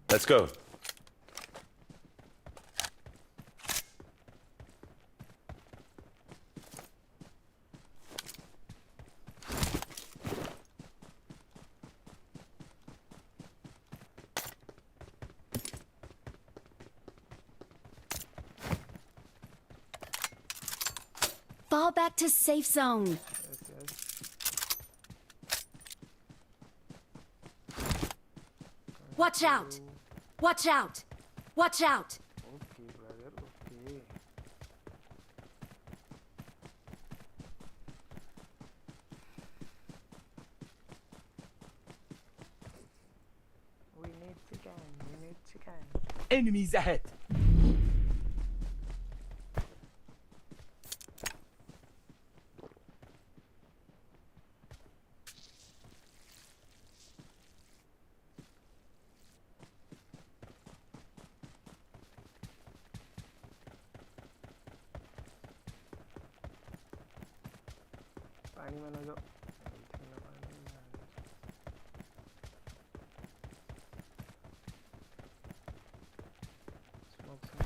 Let's go. Fall back to safe zone. Yes. Watch out! Watch out! Watch out! Okay, brother. Okay. We need chicken. We need chicken. Enemies ahead. पानी में न जाओ स्मोक से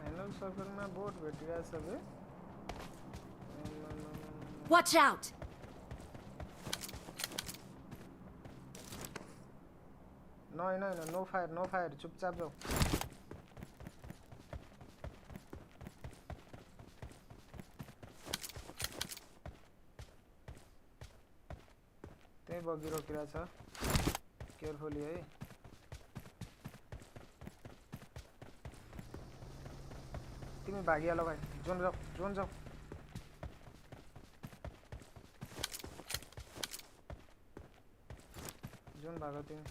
फाइनल सर्कल में बोट बैठ गया सब है Watch out! नो फायर चुपचाप जाओ त्यही बगी रोकिरहेको छ केयरफुली है तिमी भागिहाल भाइ जोन जाऊ जोन भाग तिमी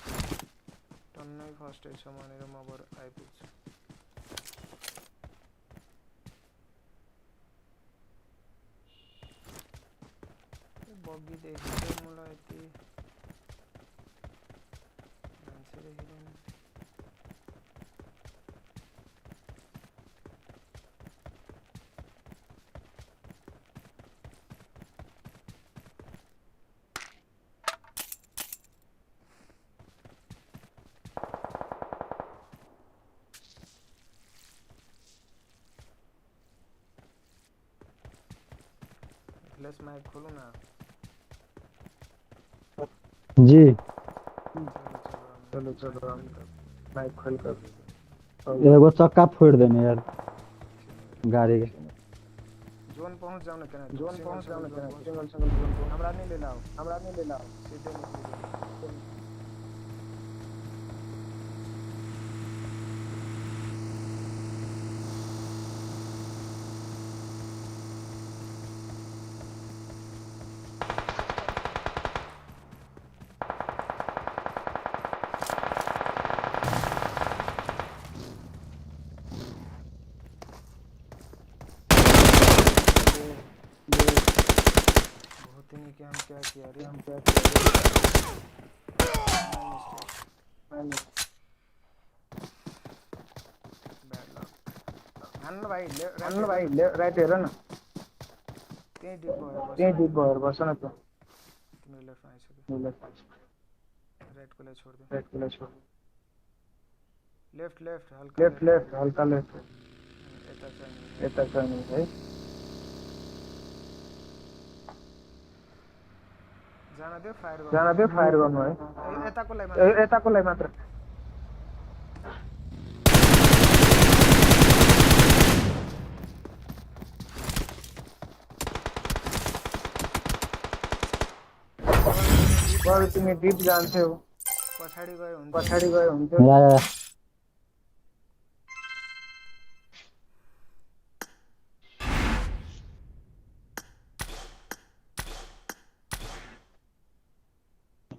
टन्नै फर्स्ट एड छ भनेर म बर आइपुग्छु बगी देखिन्छ मलाई यति मान्छे देखिँदैन प्लस माइक खोलू ना जी चलो माइक खोल कर एगो चक्का फोड़ देने यार गाड़ी के जोन पहुंच जाओ ना सिंगल जोन हमरा नहीं ले लाओ सीधे निकल क्या किया रे हान्नु भाइ राइट हेर न त्यही डिप भएर बस न त तिम्रो लेफ्टमा आइसक्यो राइटको लागि छोड्दियो लेफ्ट हल्का लेफ्ट यता चाहिँ है जान दियो फायर गर्नु है यताको लागि मात्र बरु तिमी डिप जान्थ्यौ पछाडि गयो हुन्थ्यो या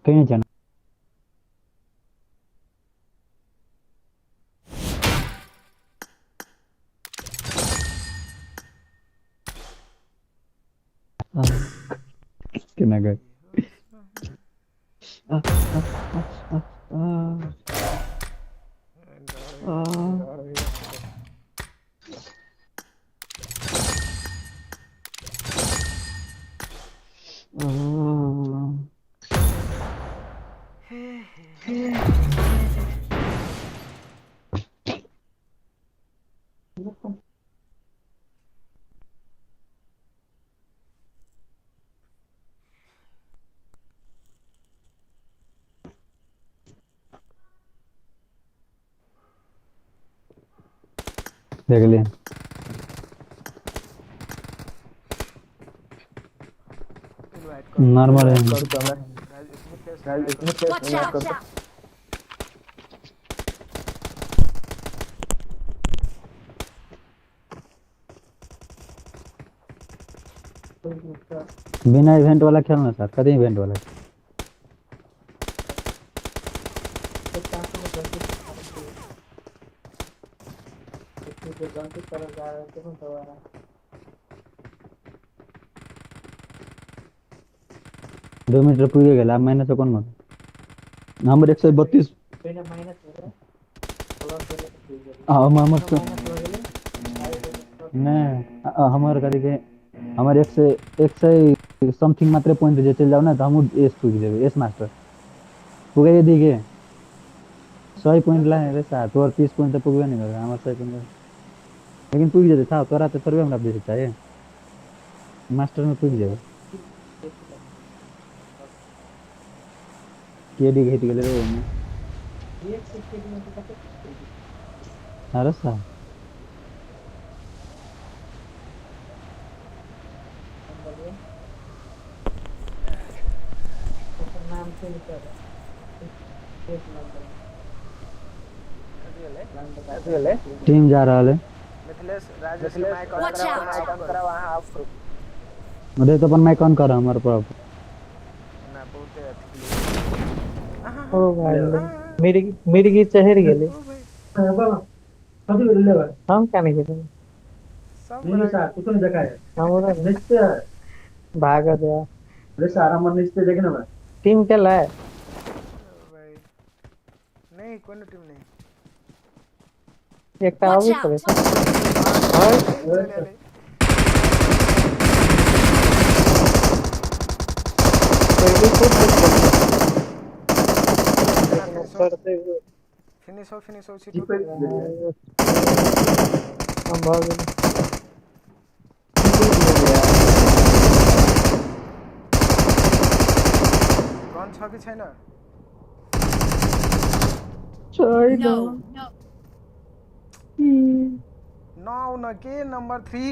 कहीं जाना कितना गए देख लिए इनवाइट कर नॉर्मल है राज मिथलेश इनवाइट कर Watch out! बिना इवेंट वाला खेलना सर कभी इवेंट वाला दो मीटर पूरे गेला माइनस कौन मत नंबर 132 मोहम्मद नहीं हमारे करी के हमारे एक से समथिंग मात्र पॉइंट जे चल जाओ ना तो हम एस पूछ देबे एस मास्टर पूगे ये दिखे 100 पॉइंट लाए रे सा तोर 30 पॉइंट तो पूगे नहीं कर हमारे 100 पॉइंट लेकिन पूछ जेते था तोरा तो थोड़े हमरा बेचे चाहिए मास्टर में पूछ जेबे केडी घिट गेले रे ओमे अरे सा टीम जा रहा है मिथलेश राजेश के माइक ऑन Watch करा out! वहां ऑन करा वहां ऑफ करो अरे तो अपन माइक ऑन कर हमारे पर ना बहुते अथी ओ भाई मेरी की चहर गेले ओ भाई कथि भेलै बा हम क्या नहीं गेले सब नहीं बड़ा सर तू तो जगह है हमरा निश्चय भाग गया अरे सारा मन निश्चय देखे ना बा टीम के लाए भाई नहीं कोई टीम नहीं एक टावर Watch भी out! करे सर चले ले कोई भी खुद फिनिश हो जी सीटू पे हम भाग गए गन छ कि छैन No! नौ न के नंबर 3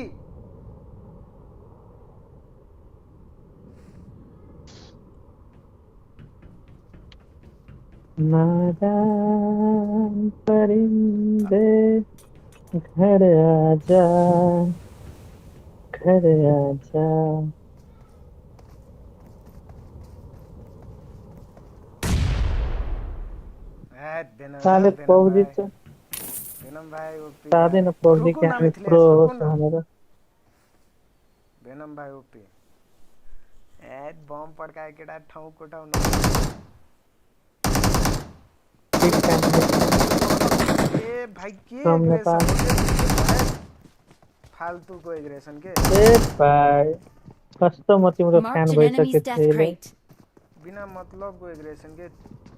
नादान परिंदे घर आजा घर आजा साले पबजी से वेनम भाई ओपी सादे न पबजी रुको के ना हमें मिथलेश प्रो रुको ना हमारा वेनम भाई ओपी बम पड़काए केटा ठाउँ कोटाउनु ठीक टाइम ए भाई के हम एग्रेशन नेपाल फालतू को एग्रेशन के ए भाई कस्तो म तिम्रो फ्यान Marked an enemy's भइसकेको death थिएँ ले crate. बिना मतलबको एग्रेसन के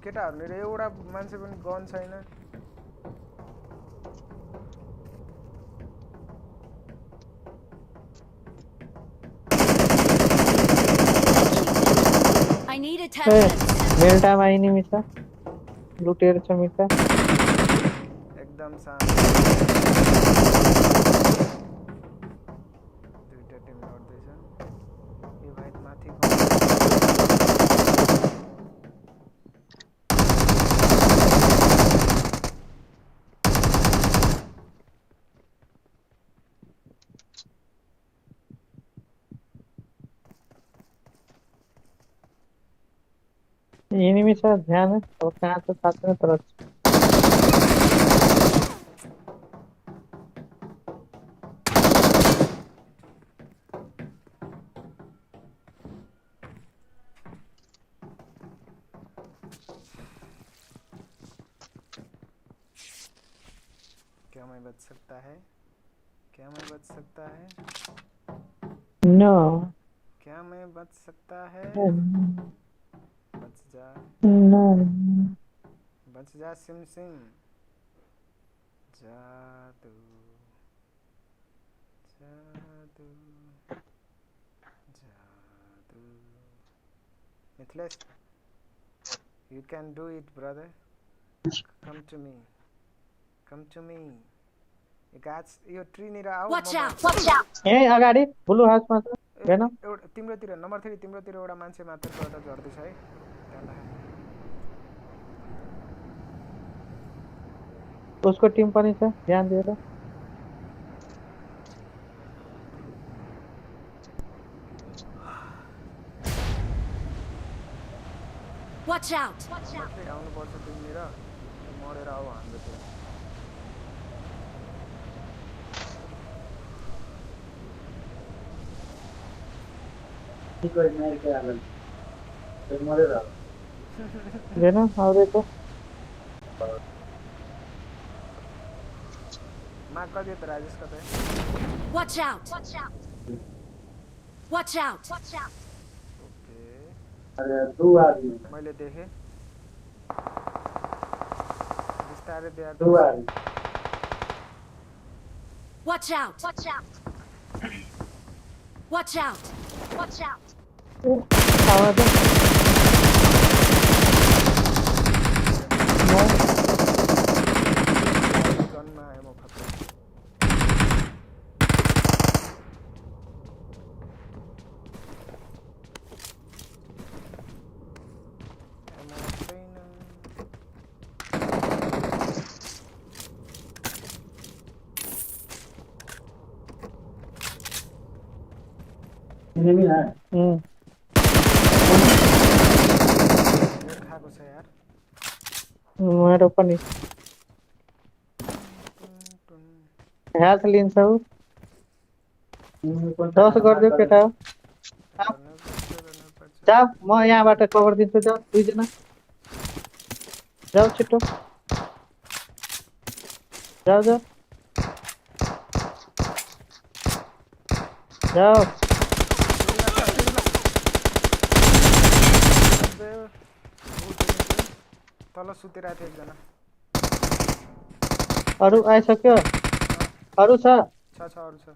केटाहरूले र एउटा मान्छे पनि गन छैन I need ए attachments. मेरो टाइम आइनी मिसा लुटेर छ मिसा एकदम शान्त दुईटा टिम लड्दैछन् ए भाइ माथि एनिमी छ ध्यान है और कहाँ से साथ में तरफ क्या मैं बच सकता है क्या मैं बच सकता है नो क्या मैं बच सकता है बच नो जा सिम सिम जादू जादू जादू Mithilesh you can do it brother come to me गाछ यो ट्री निर आऊ Watch out! Watch out! ए अगाडि ब्लू हाउसमा छ हेर्न एउटा तिम्रोतिर नम्बर 3 तिम्रोतिर एउटा मान्छे मात्रबाट झर्दै छ है ध्यान राख उसको टिम पनि छ ध्यान दिएर Watch out! मात्रै आउनुपर्छ तिमीनिर मरेर आऊ हाम्रो त्यो हेर्न आउँदैछ माग गरिदियो त राजेश कतै Watch out! Watch out! Watch out! Watch out! Okay अरे दो आदमी मैले देखे बिस्तारै देखाएको दो आदमी Watch out! Watch out! Watch out! Watch out! आवाज गनमा आयो म खतरा एमो छैन एनिमी है खाएको छ यार मेरो पनि हेल्थ लिन्छ उ 10 गरिदियो केटा जाऊ म यहाँबाट कभर दिन्छु जाऊ दुईजना जाऊ छिटो जाऊ जाऊ जाऊ तल सुतिरहेको थियो एकजना अरु आइसक्यो अरु छ छ अरू छ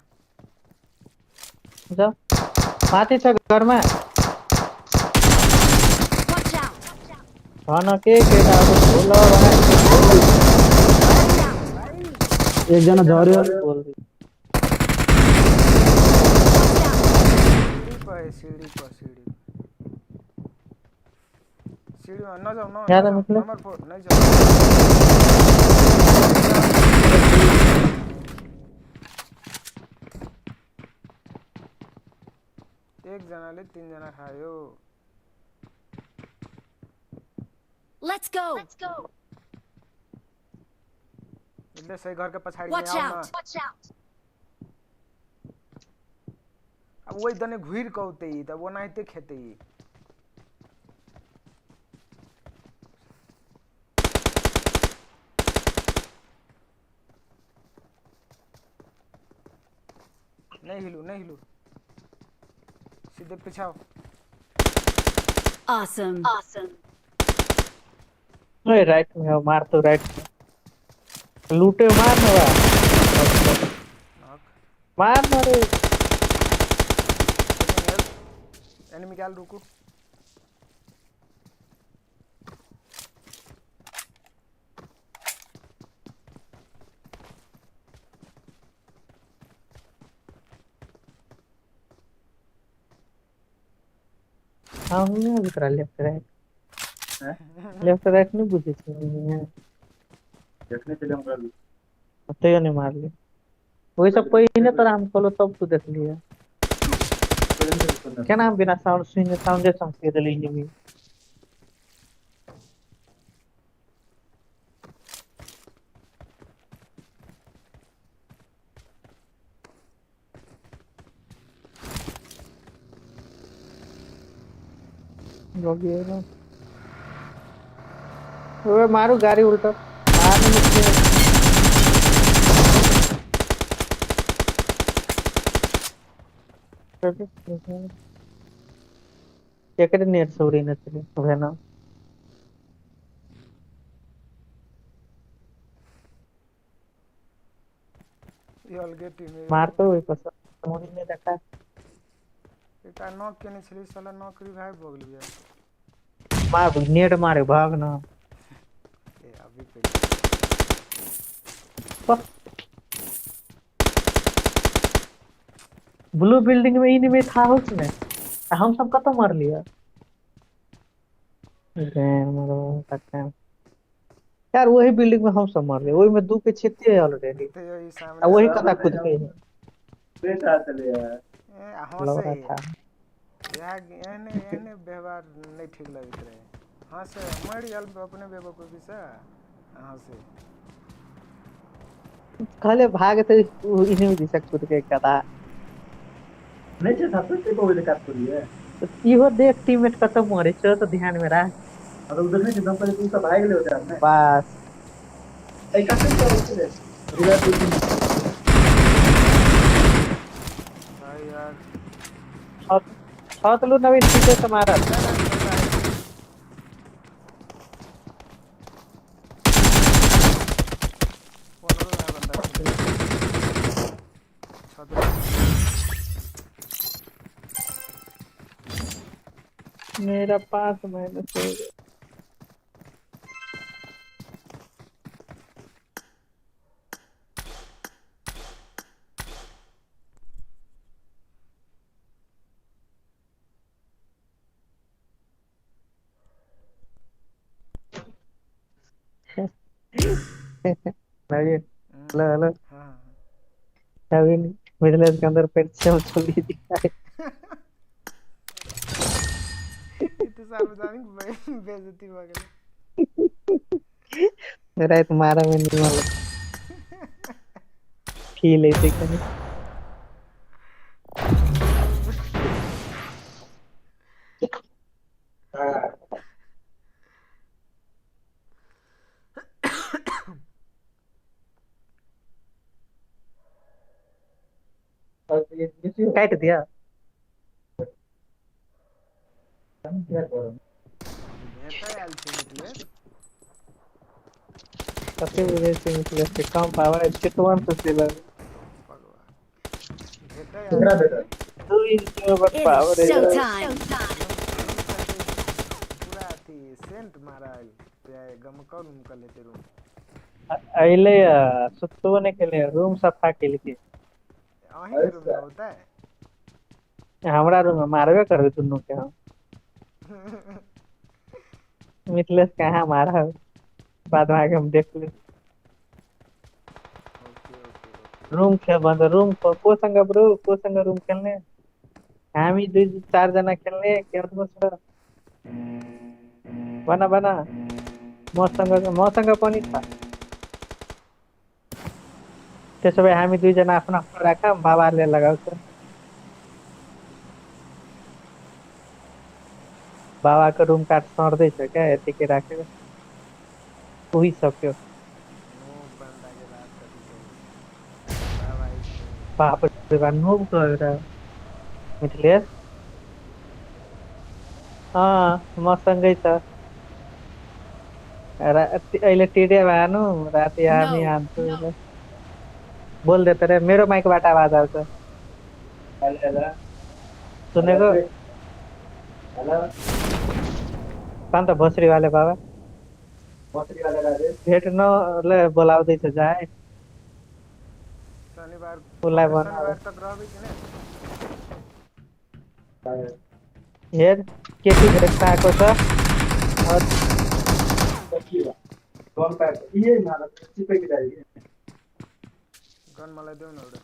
जाऊ माथि छ घरमा Watch out! भन के केटा बोल एकजना झर्यो सिडीमा नजाऊ यहाँ त निक्ल्यो। नम्बर 4 नै जाऊ एकजनाले 3 जना खायो Let's go! यसले सही घरको पछाडी Watch आउन out! Watch out! अब वही दने घुइर कौते त वो नाइते खेते नहीं हिलू सीधे पिछाओ Awesome! ओए राइट में हो मार तो राइट लूटे मार न बा नॉक मार न रे एनिमी क्या रुको हाँ मैं अभी करा लेफ्ट राइट नहीं बुझे थे देखने के लिए हम कर तो ये नहीं मार ली वही सब पहिने तर हम खोलो सब तू देख लिया क्या नाम बिना साउंड सुने साउंड दे संकेत ले इनमी जोगी है ना ओए मारू गाड़ी उल्टा मारने मुझे ఎక్కడ నేర్చుకోరు నచ్చలే ఓకేనా ये अलगे टीम है मारते हुए पसंद मोदी ने देखा एक नॉक केने छली साला नॉक रिवाइव हो गेल यार मार नेट मारे भाग ना ए अभी पे ब्लू बिल्डिंग में इनमें था उसने हम सब कत मार लिया यार वही बिल्डिंग में हम सब मार लिया वही में दू के छेते है ऑलरेडी तो यही आ सामने वही से कता कूद के है बेटा चले यार हंसे लग रहा था एहने एहने व्यवहार नहीं ठीक लगते रहे हंसे मर गल अपने बेवकूफ़ी से हंसे कहले भाग तो इन्हें भी दिशा कूद के कता नहीं चाहिए सबसे टेप ओवर काट पड़ी है इहो देख टीममेट खत्म मारे चलो तो ध्यान में रख अब उधर नहीं दम पर तू सब भाग ले होते हैं बस ऐ काटे क्या होते हैं रिवाइव बिल्डिंग भाई यार छत लो नवीन पीछे से मारा मेरा 5 माइनस हो गया नवीन हेलो हेलो हाँ नवीन मिडिल के अंदर पेट चल चली दिखाई इतने सार्वजनिक बेइज्जती वगैरह मेरा तुम्हारा में नहीं मालूम फील ऐसे कने काट दिया भेटा आयल छै मिथिलेश सबसे बुरे से निकले से कम पावर है चितवन से सिलर भगवान भेटा आयल छै कि 2 इंच में बस It पावर is है showtime. पूरा अथी सेंट मारल गमकल उमकल हेतै रूम अइले सुतो ने के लिए रूम सफा के लिए अहीं के रूम में होता है हमरा रूम में मारबे कर दुनू के हम मिथलेश कहाँ मारा है बाद में आके हम देख ले ओके ओके रूम खेल बंद रूम को संग ब्रो को संग रूम खेलने हामी 2 4 जना खेलने के मतलब बना बना मसँग पनि छ त्यसो भए हामी 2 जना आफ्नो आफ्नो राख बाबाले लगाउँछ बाबाको रुम काट सर्दैछ क्या यतिकै राखेर उही सक्यो नो बंदा के रात कथी कहै भाई बाप रे बा नोब गएर मिथलेश मसँगै छ अहिले टिडे भानु राति हामी No. हान्छु बोल देते रे मेरो माइकबाट आवाज आउँछ सुनेको हेलो कान्त भोसरी वाले बाबा मछली वाला राजे भेट्न ले बोलाउँदैछ जाए शनिबार उसलाई भन शनिबार तक रहबै कि नहीं हेर केटी भेट्न आएको छ कौन पैक ये मारा चिपक जाएगी गन मलाई देऊ न एउटा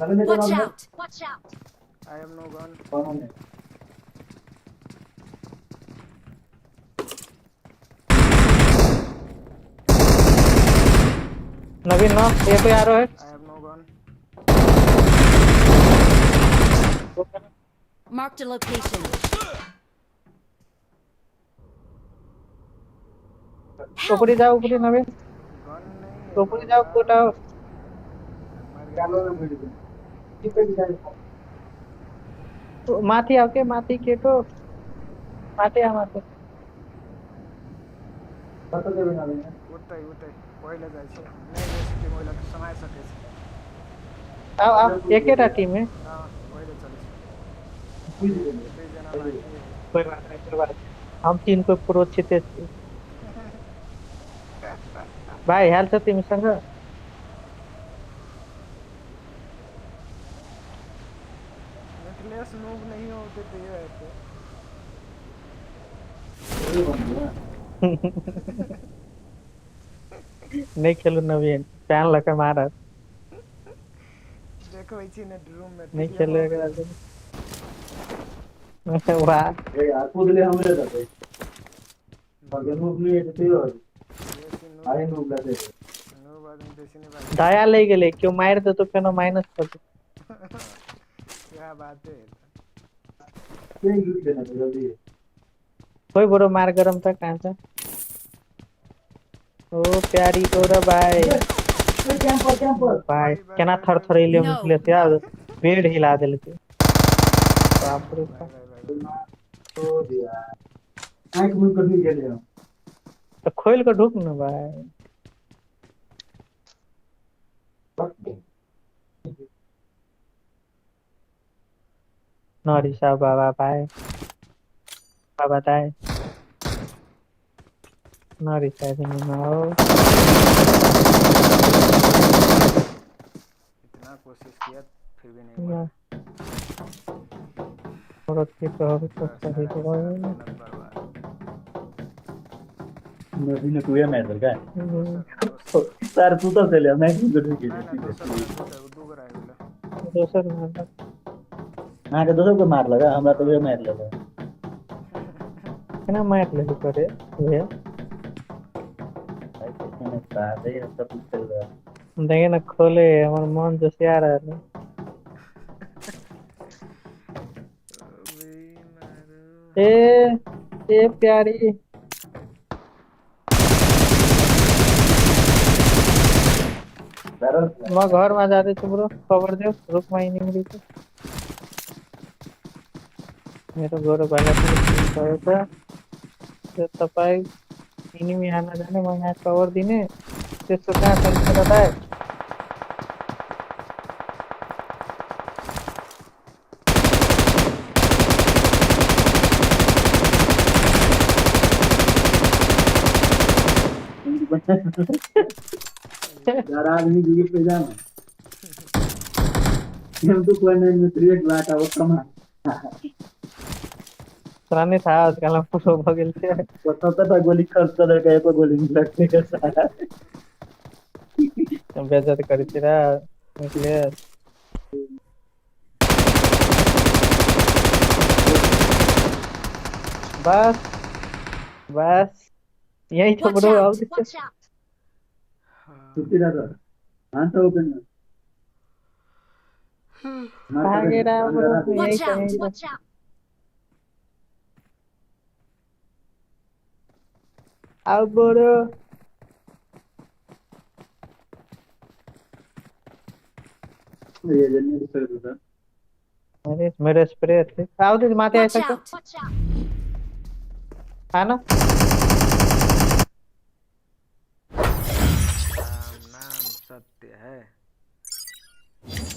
मैंने तो Watch नाम out! Watch out! I have no gun कौन है नवीन न ये कोई आ रहा है I have no gun Marked a location. ऊपरी जाओ ऊपरी नवीन गन नहीं है ऊपरी जाओ कोटा मर गया कालो में मिल गई चिपक जाएगी माथि आऊ के माथि केटो माथि आ माथि पता देवे ना मैंने उतै उतै पहिले जाइ छै नहीं जाइ छै टीम ओइला त समाय सकै छै आऊ आऊ एकेटा टीम है हां पहिले चलै छै कुछ नहीं दुई जना बाँकी है। कोई बात नहीं कोई बात नहीं। हम 3 को प्रोचित भाई हाल छ तिमीसँग नहीं खेलू नवीन फैन लगा मारा देखो इसी ने रूम में नहीं टीडीएम हो खेलेगा गई। वाह ए यार कूद ले हम ले जाते अगर मूव नहीं है तो फिर देसी आए नूब मूव लाते नूब आदमी देसी नहीं बात दया ले गेले क्यों मार दे तो फेनो माइनस कर दे क्या बात है। ये लूट देना तो जल्दी कोई बड़ो मार गरम था कहां से ओ प्यारी तोरा भाई कैंपर भाई भाई भाई केना भाई थर भाई थर इले No. निकले से यार बेड हिला देले थे बाप रे भाई बाप भाई भाई भाई तो दिया आंख मुंह कर नहीं गेले तो खोल के ढूक ना भाई नॉरी सा बाबा भाई बाबा दाई नॉरी सा भी नहीं आओ इतना कोशिश किया फिर भी नहीं बना। और की तो हो तो पूरा सही सारा तो का सारा मेहनत बर्बाद। नदी ने कुए मैच का दोसर दोसर सर तू तो चले मैं की गुड ना ना की दोसर में दू गो रहे बोला। दोसर में ना के दोसर को मार लगा हमरा तो वे मार लगा केना मार ले करे वे भाई कैसे ने साथ है सब कुछ चल रहा है देखे ना खोले हमार मन जोशिया रहा अबे मारो ए ए प्यारी बैरल मैं घर में जा रही थी ब्रो खबर दे रुक मैं नहीं मिली थी मेरे घर वाला तो कहे था तो तपाई इन्हीं में आना जाने मैं यहाँ कवर दीने ते सुना टेंशन रहता है यार आदमी जी पे जाना हम तो कोई नहीं मित्र एक लाख अब कमा सुनाने था आजकल हम पूछो बगल से तो पता गोली खर्च कर का एक गोली नहीं लगते के सारा बेइज्जत करी तेरा निकले बस बस यही तो Watch ब्रो out! अब Watch out! छुट्टी रहता हां तो ओपन आगे रहा ब्रो यही Watch तो out! यही तो Watch out! अब ब्रो ये जल्दी से होता अरे मेरे स्प्रे थे आओ तो माते Watch ऐसा क्यों out! Watch out! है ना राम नाम सत्य है।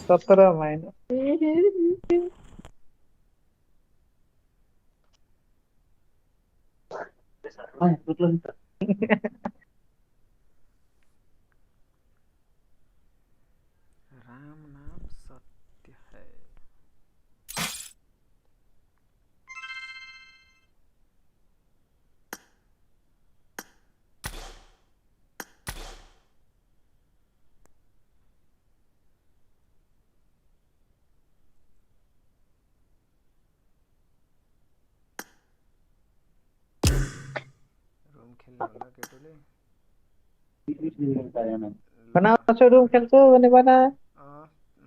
17 महीने हां मतलब राम नाम सत्य है। रूम खेलने वाला केटोले बनाओ सो रूम खेलছো बने बना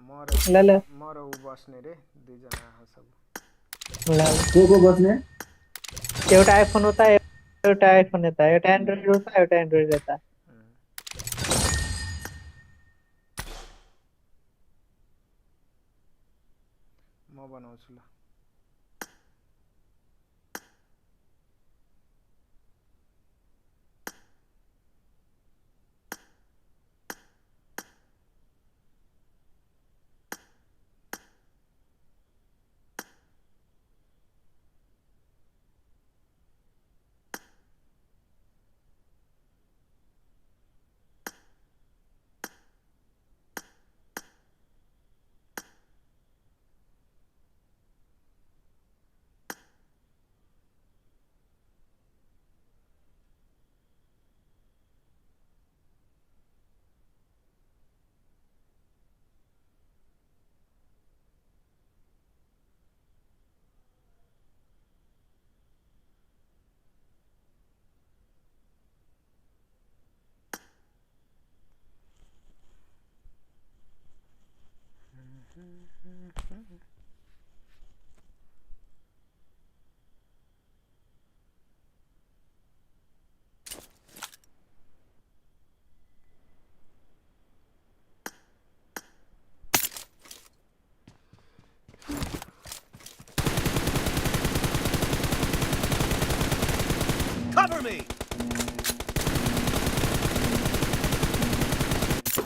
मोर ले ले मोर ऊ बस्ने रे दुईजना सब ले को बसने एउटा आईफोन होता है एउटा आईफोन रहता है एउटा एंड्रॉइड होता है एउटा एंड्रॉइड रहता है म बनाउँछु ल।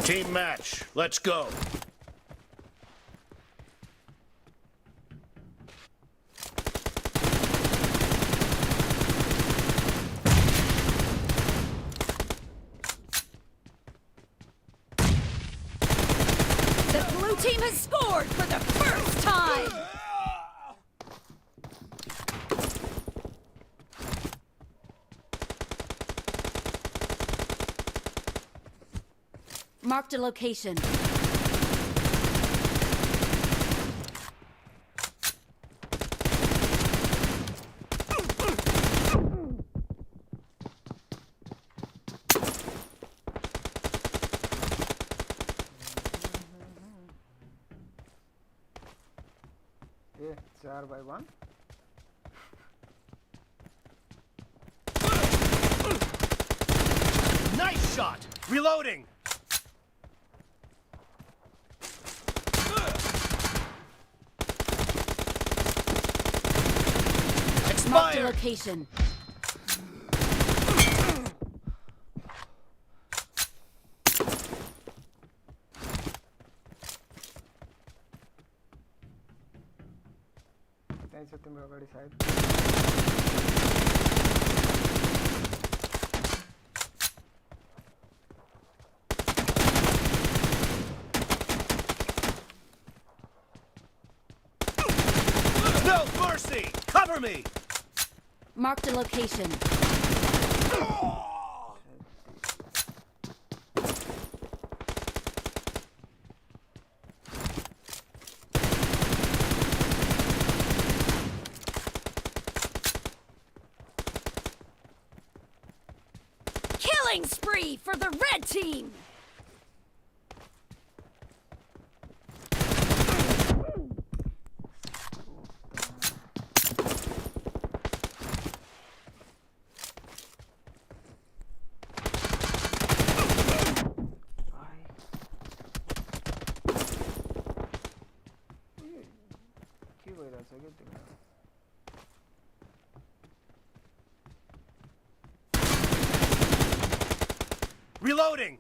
Team match. Let's go. The blue team has scored for the first time! Marked a location. ये 4x1 Nice shot. Reloading. Marked a Expired. location. त्यही छ तिम्रो अगाडि सायद No mercy. Cover me. Marked a location. Killing spree for the red team! के भइरहेछ के तिम्रो Reloading.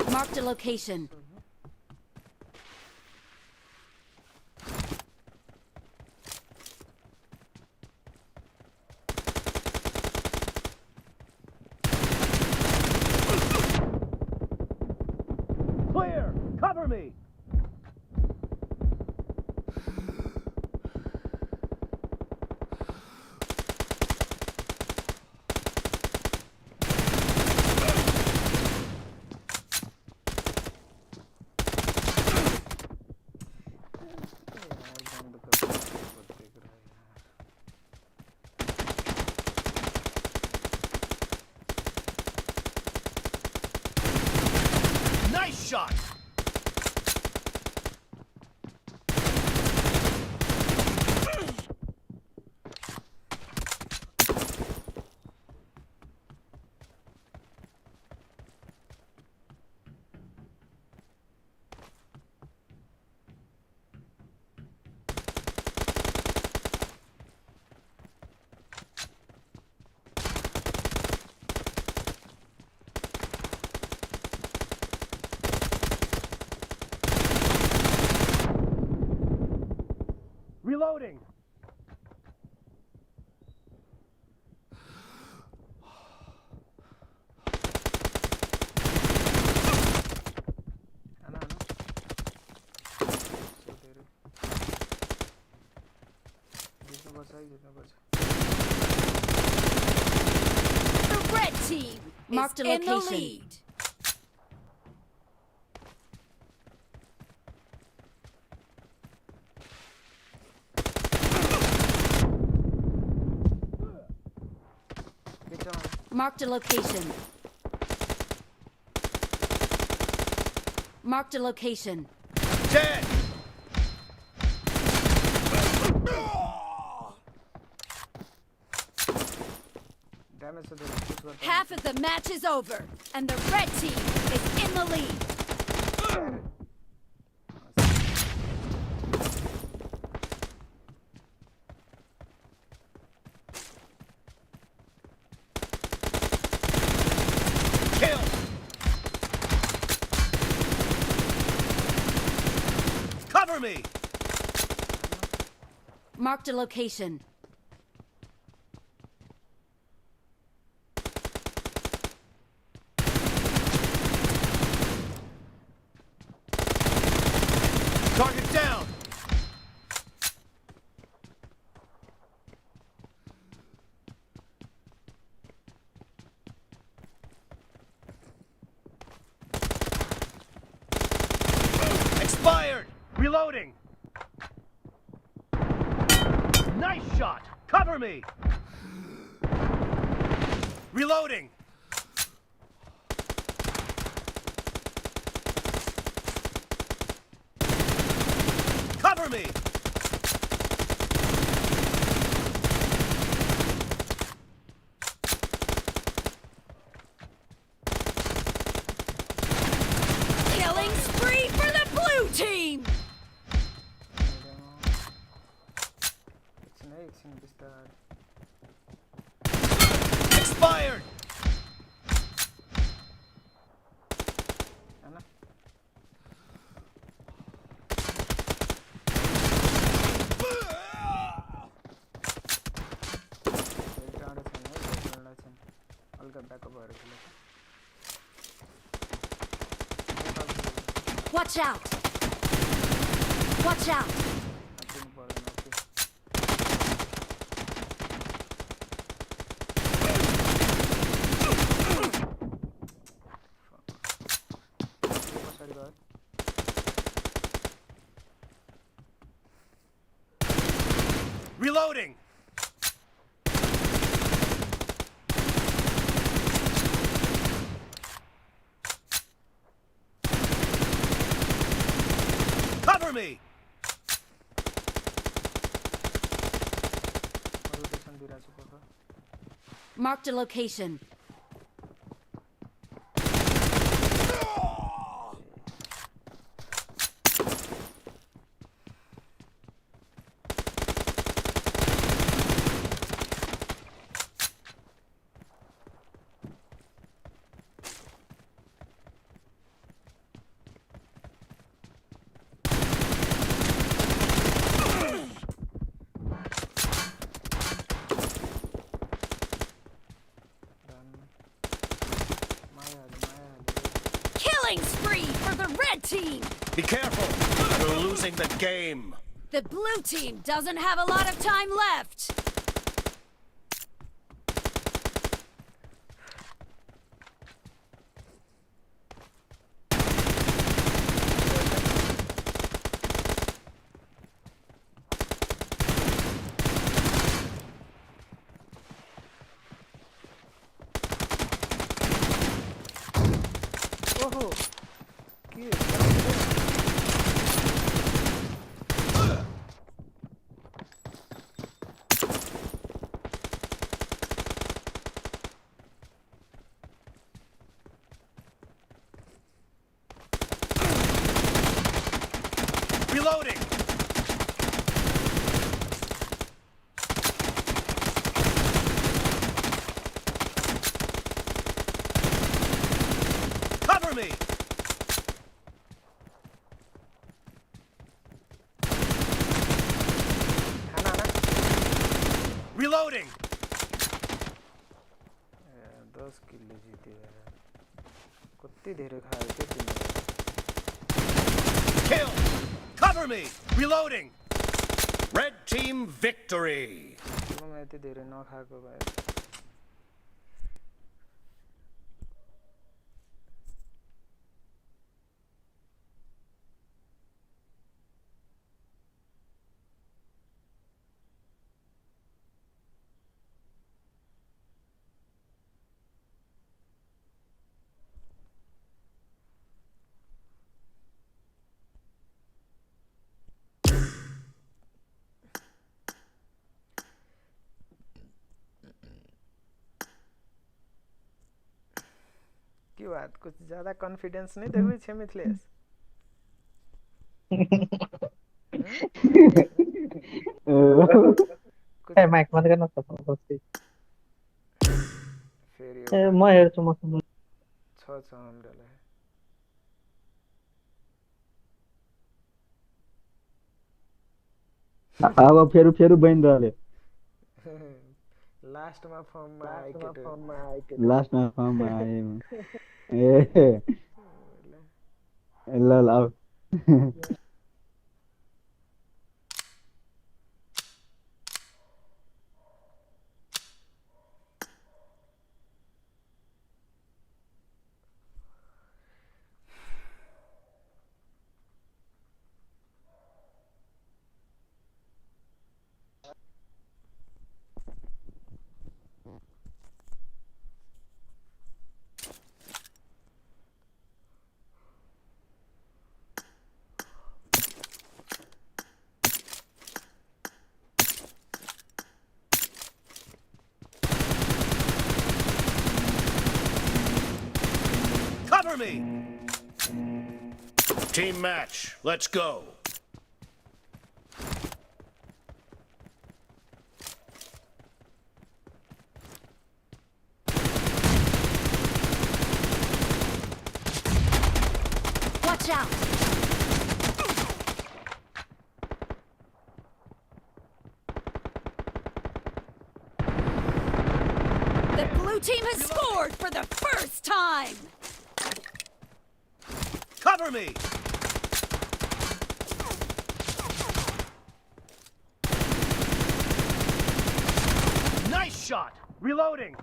Marked a location. Clear. Cover me. यार बंद कर देख रहा है यार Nice shot. Reloading. आना आना सो तेरे जितना बचा है जितना बचा The red team marked a in the location. lead. पीछे मार Marked a location. Marked a location. Dead. Damage छ धेरै पुश गर्छ Half of the match is over, and the red team is in the lead. Kill! Cover me! Marked a location. Target down! Expired! Reloading! Nice shot! Cover me! Reloading! Cover me! Killing spree for the blue team! एकछिन बिस्तार Expired! हैन धेरै टाढो छैन है धेरै छैन हल्का ब्याकअप भएर खेल्नु Watch out! Watch out! दिनु पर्दैन ओके पछाडि गयो Reloading! Cover me! रोटेसन दिइरहेको छु पर्छ Marked a location. Killing spree for the red team! Be careful! You're losing the game! The blue team doesn't have a lot of time left. ओहो के Reloading! Cover me! खाना ना Reloading! 10 kilo जित्यो यार कति धेरै खायो के तिमीले Kill! Cover me! Reloading! Red team victory! म यति धेरै नखाएको भए बात, कुछ ज्यादा कॉन्फिडेंस नहीं देखो छे मिथिलेश। कुछ ए माइक बंद करना तो बस फेरि ए एउटा म हेर्छु म छ हाम्रोलाई अब फेरि बइन रहले लास्टमा फर्ममा आइकेटो लास्टमा फर्ममा आए ए ल अब Cover me! Team match, let's go. Watch out! The blue team has scored for the first time! Cover me! Nice shot! Reloading!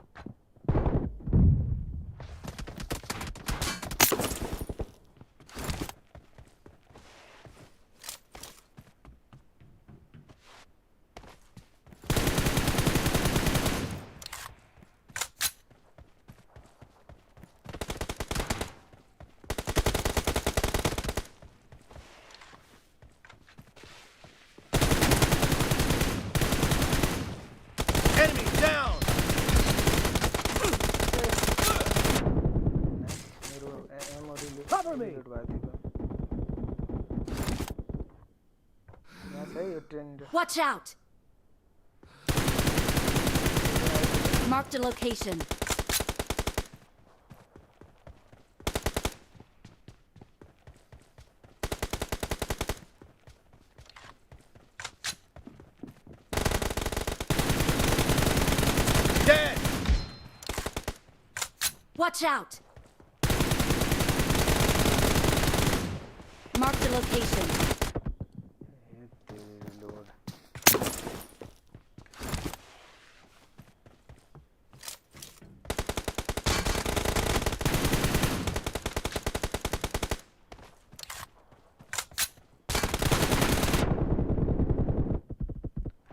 Enemy down! मेरो एमो Cover me! रिलोड भएको थियो यहाँ छ है यो train Watch out! Marked a location. Dead! Watch out! Marked a location. Reload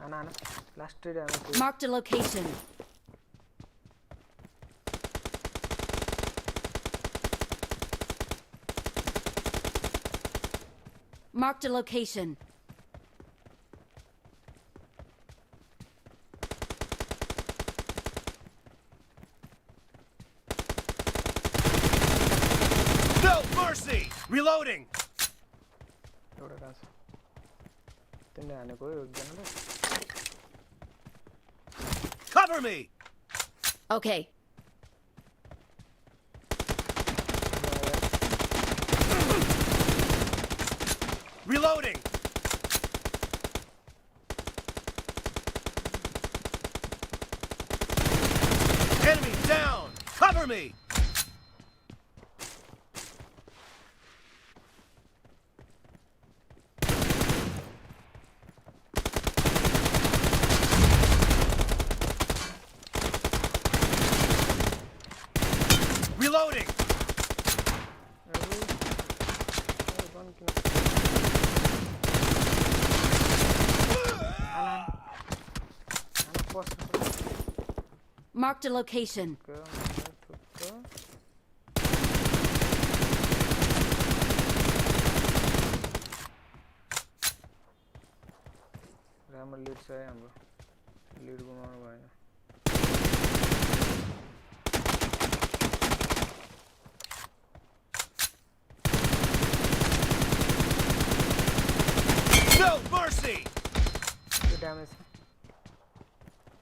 आना last आना Marked a location. Marked a location. No mercy! Reloading! एउटा कहाँ छ तिमीले हानेको हो एकजनाले Cover me! Okay. Reloading! Enemy down! Cover me! Reloading! Marked a location. राम्रो लिड छ है हाम्रो लिड गुमाउनु भएन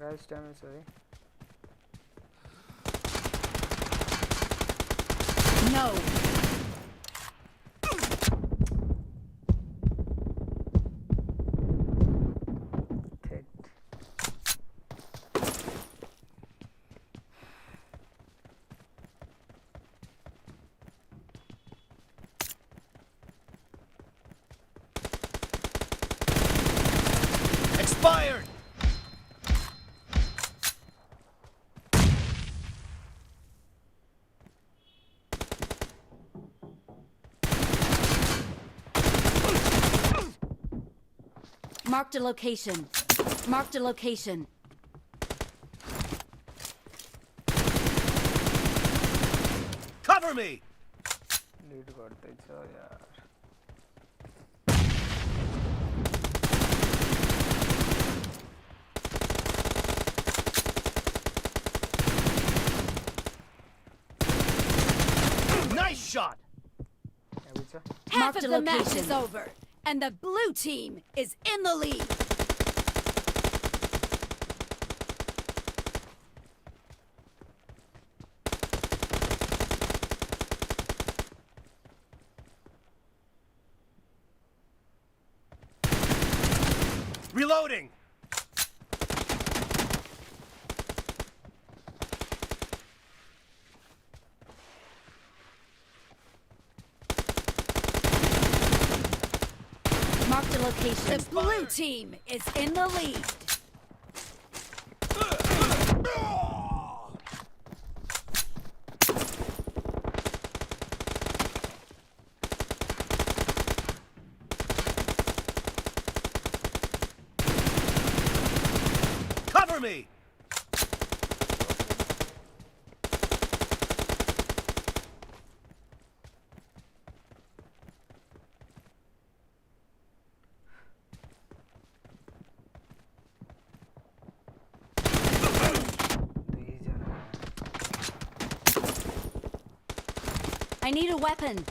Crash damage है No. Tet. Expired! Marked a location. Marked a location. Cover me! Lead करते छ यार Nice shot! अभी छ Half Marked of a the match location. is over, and the blue team is in the lead. Reloading! Marked a location. The blue team is in the lead. Cover me! दुई जना I need a weapon.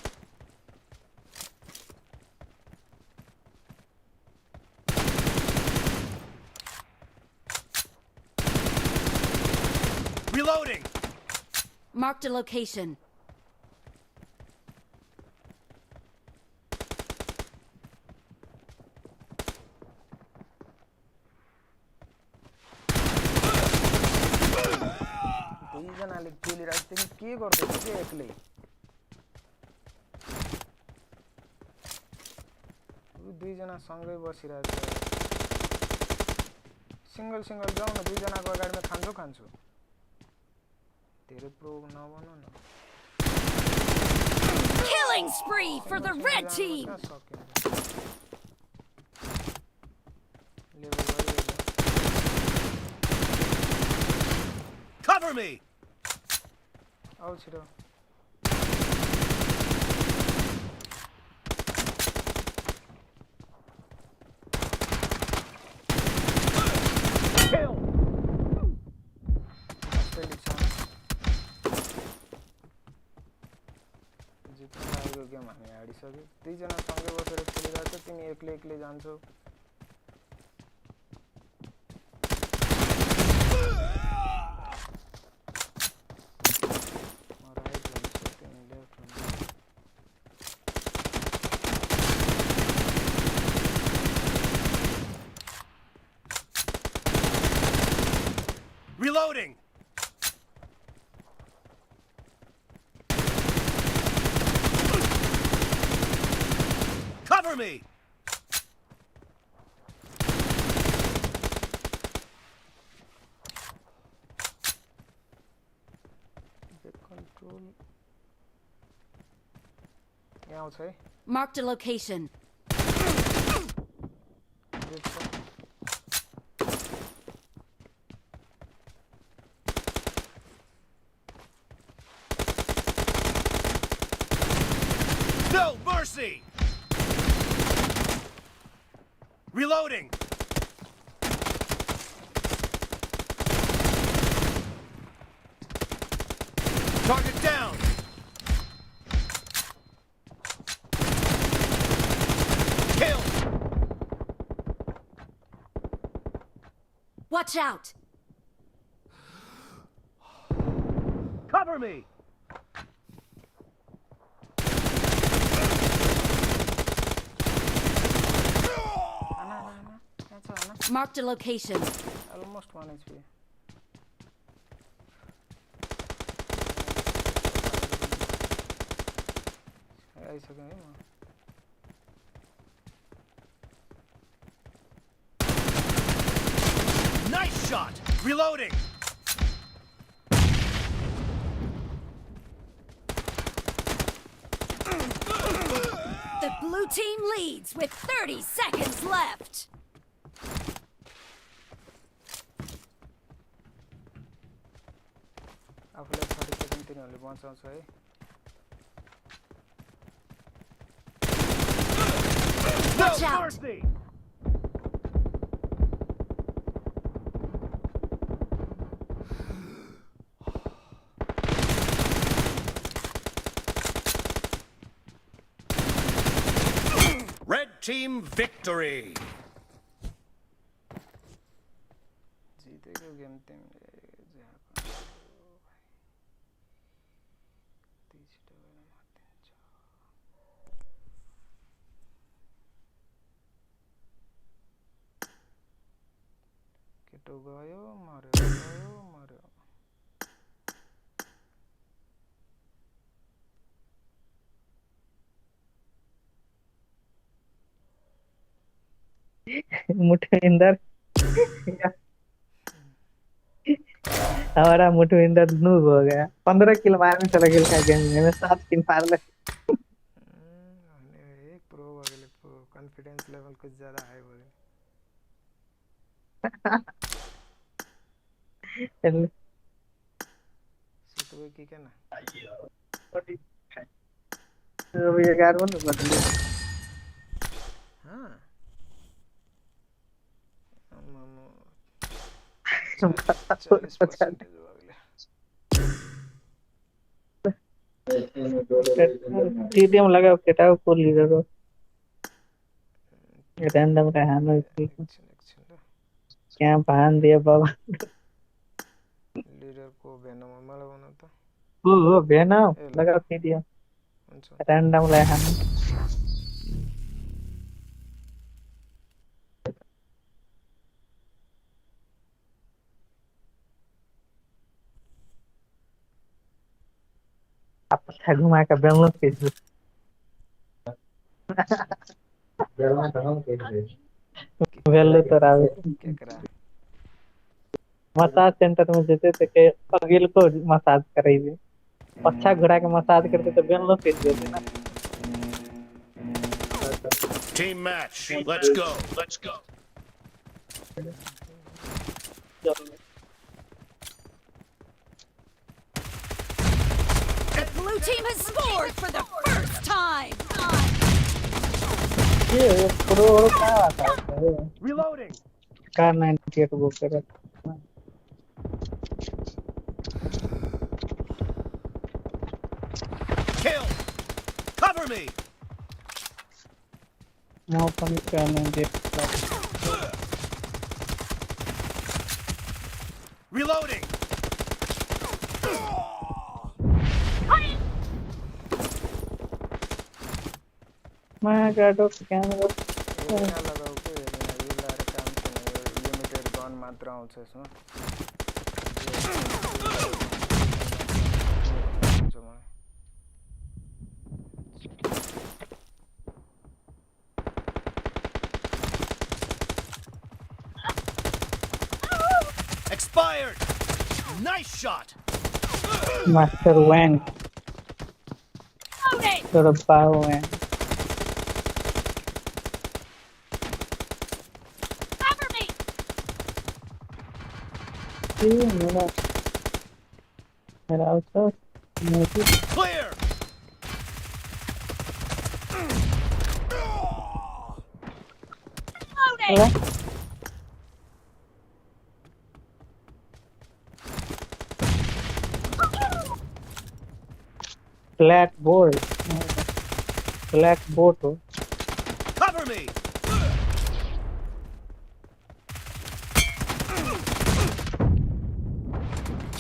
Reloading! Marked a location. दुई जनाले खेलिरहेको थियो कि के गर्दैछ के एक्लै दुई जना सँगै बसिरहेछ सिंगल सिंगल जाऊ न दुई जनाको अगाडिमा खान्छु धेरै प्रो नबनौ न Killing spree for the red team. Cover me! आउ छिटो Kill! जित्न लागेको गेम हामी हारिसक्यो दुई जना सँगै बसेर खेलिरहेको छ तिमी एक्लै एक्लै जान्छौ Reloading! Cover me! control यहाँ आउँछ है Marked a location. No mercy! Reloading! Target down! Kill! Watch out! Cover me. Ana. That's Ana. Marked a location. Almost 1 HP. आइसक्यो है म Nice shot. Reloading. The blue team leads with 30 seconds left. आफूलाई 30 second तिनीहरूले बचाउँछ है Watch out. Mercy. Red team victory. जितेको game तिमीले केटो गयो मर्यो मुठविंदर हमारा मुठविंदर नूब हो गया 15 किल मारने चला गेल का गेम में 7 किल मार ले एक प्रो भएले कन्फिडेन्स लेभल कुछ ज्यादा हाई भयो सुतवे की क्या ना अब ये 11 में बदले हाँ मामू 40% टीडीएम लगा केटा को लीडर हो रैंडम का हानो क्या भान दिया बाबा लीडर को भेनम मलाई भन त हो भेना लगा टीडीएम हुन्छ रैंडम ला हानो आप घुमा के बेलनो फेस वेल तो राव के करा मसाज सेंटर में जैसे थे के अगिल को मसाज कराइए अच्छा घोड़ा के मसाज करते तो बेलनो फेस देते ना Team match. Let's go. The blue team has scored for the first time. ये प्रो का आता है Reloading. कार 98 वो कर Kill. Cover me. नो अपन कार 98 Reloading. मैं गाडो कैमरा यो लगाउ के यो लाएर काम छैन यो लिमिटेड गन मात्र आउँछ यसमा Expired. Nice shot. मास्टर वैंग Loading. थोड़ा पाव वैंग Cover me. ये मेरा आउटसाइड मुझे Clear. Loading. Black board black boat हो Cover me.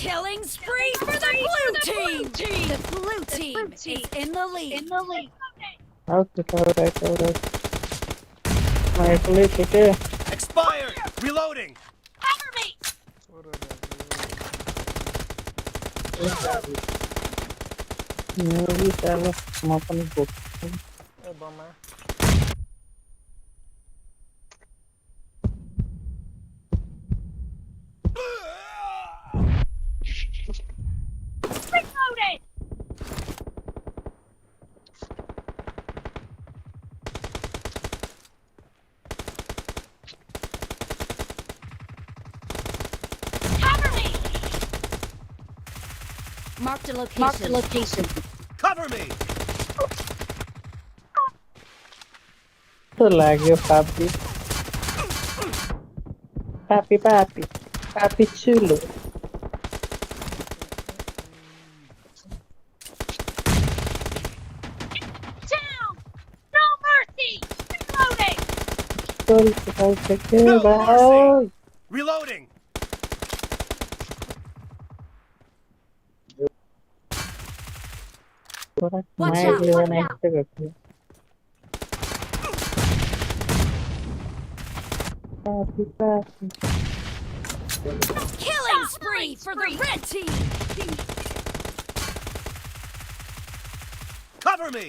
Killing spree for the blue team. The blue team is in the lead. Alright. My police, okay. Expired. Reloading. Cover me. Movie चलो हम upon को ए bomb है Reloaded. Cover me. Marked a location. Cover me. तो लाग्यो पापी चुलो Down. No mercy. Reloading. तो No भाई mercy. Reloading. थोड़ा Watch माइक out, लेवल watch नेक्स्ट पे करते हैं पापी Killing spree for the red team. Cover me.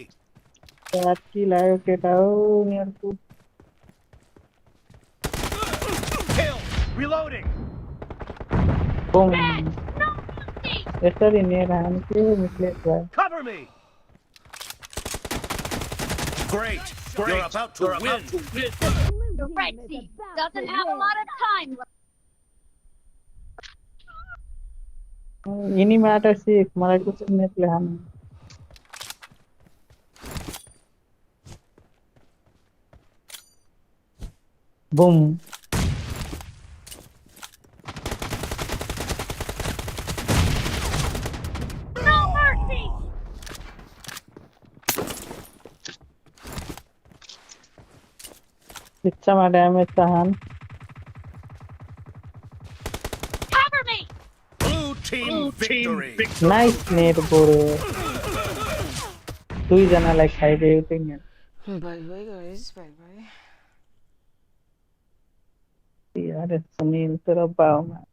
पापी लायो के टाओ नियर को Kill. Reloading. Boom No mercy. ऐसा ही नियर आने के निकले भाई Cover me. Great. You're about to win. The red team doesn't have a lot of time left. इन्हीं मैटर से मलाई कुछ निकले हम बूम No mercy. इच्छा में डैमेज ताहन Cover me. Blue team victory. Nice नेट बोरो तू ही जाना लाइक हाई पे उतनी bye bye guys bye bye यार सुनील तेरा पाव में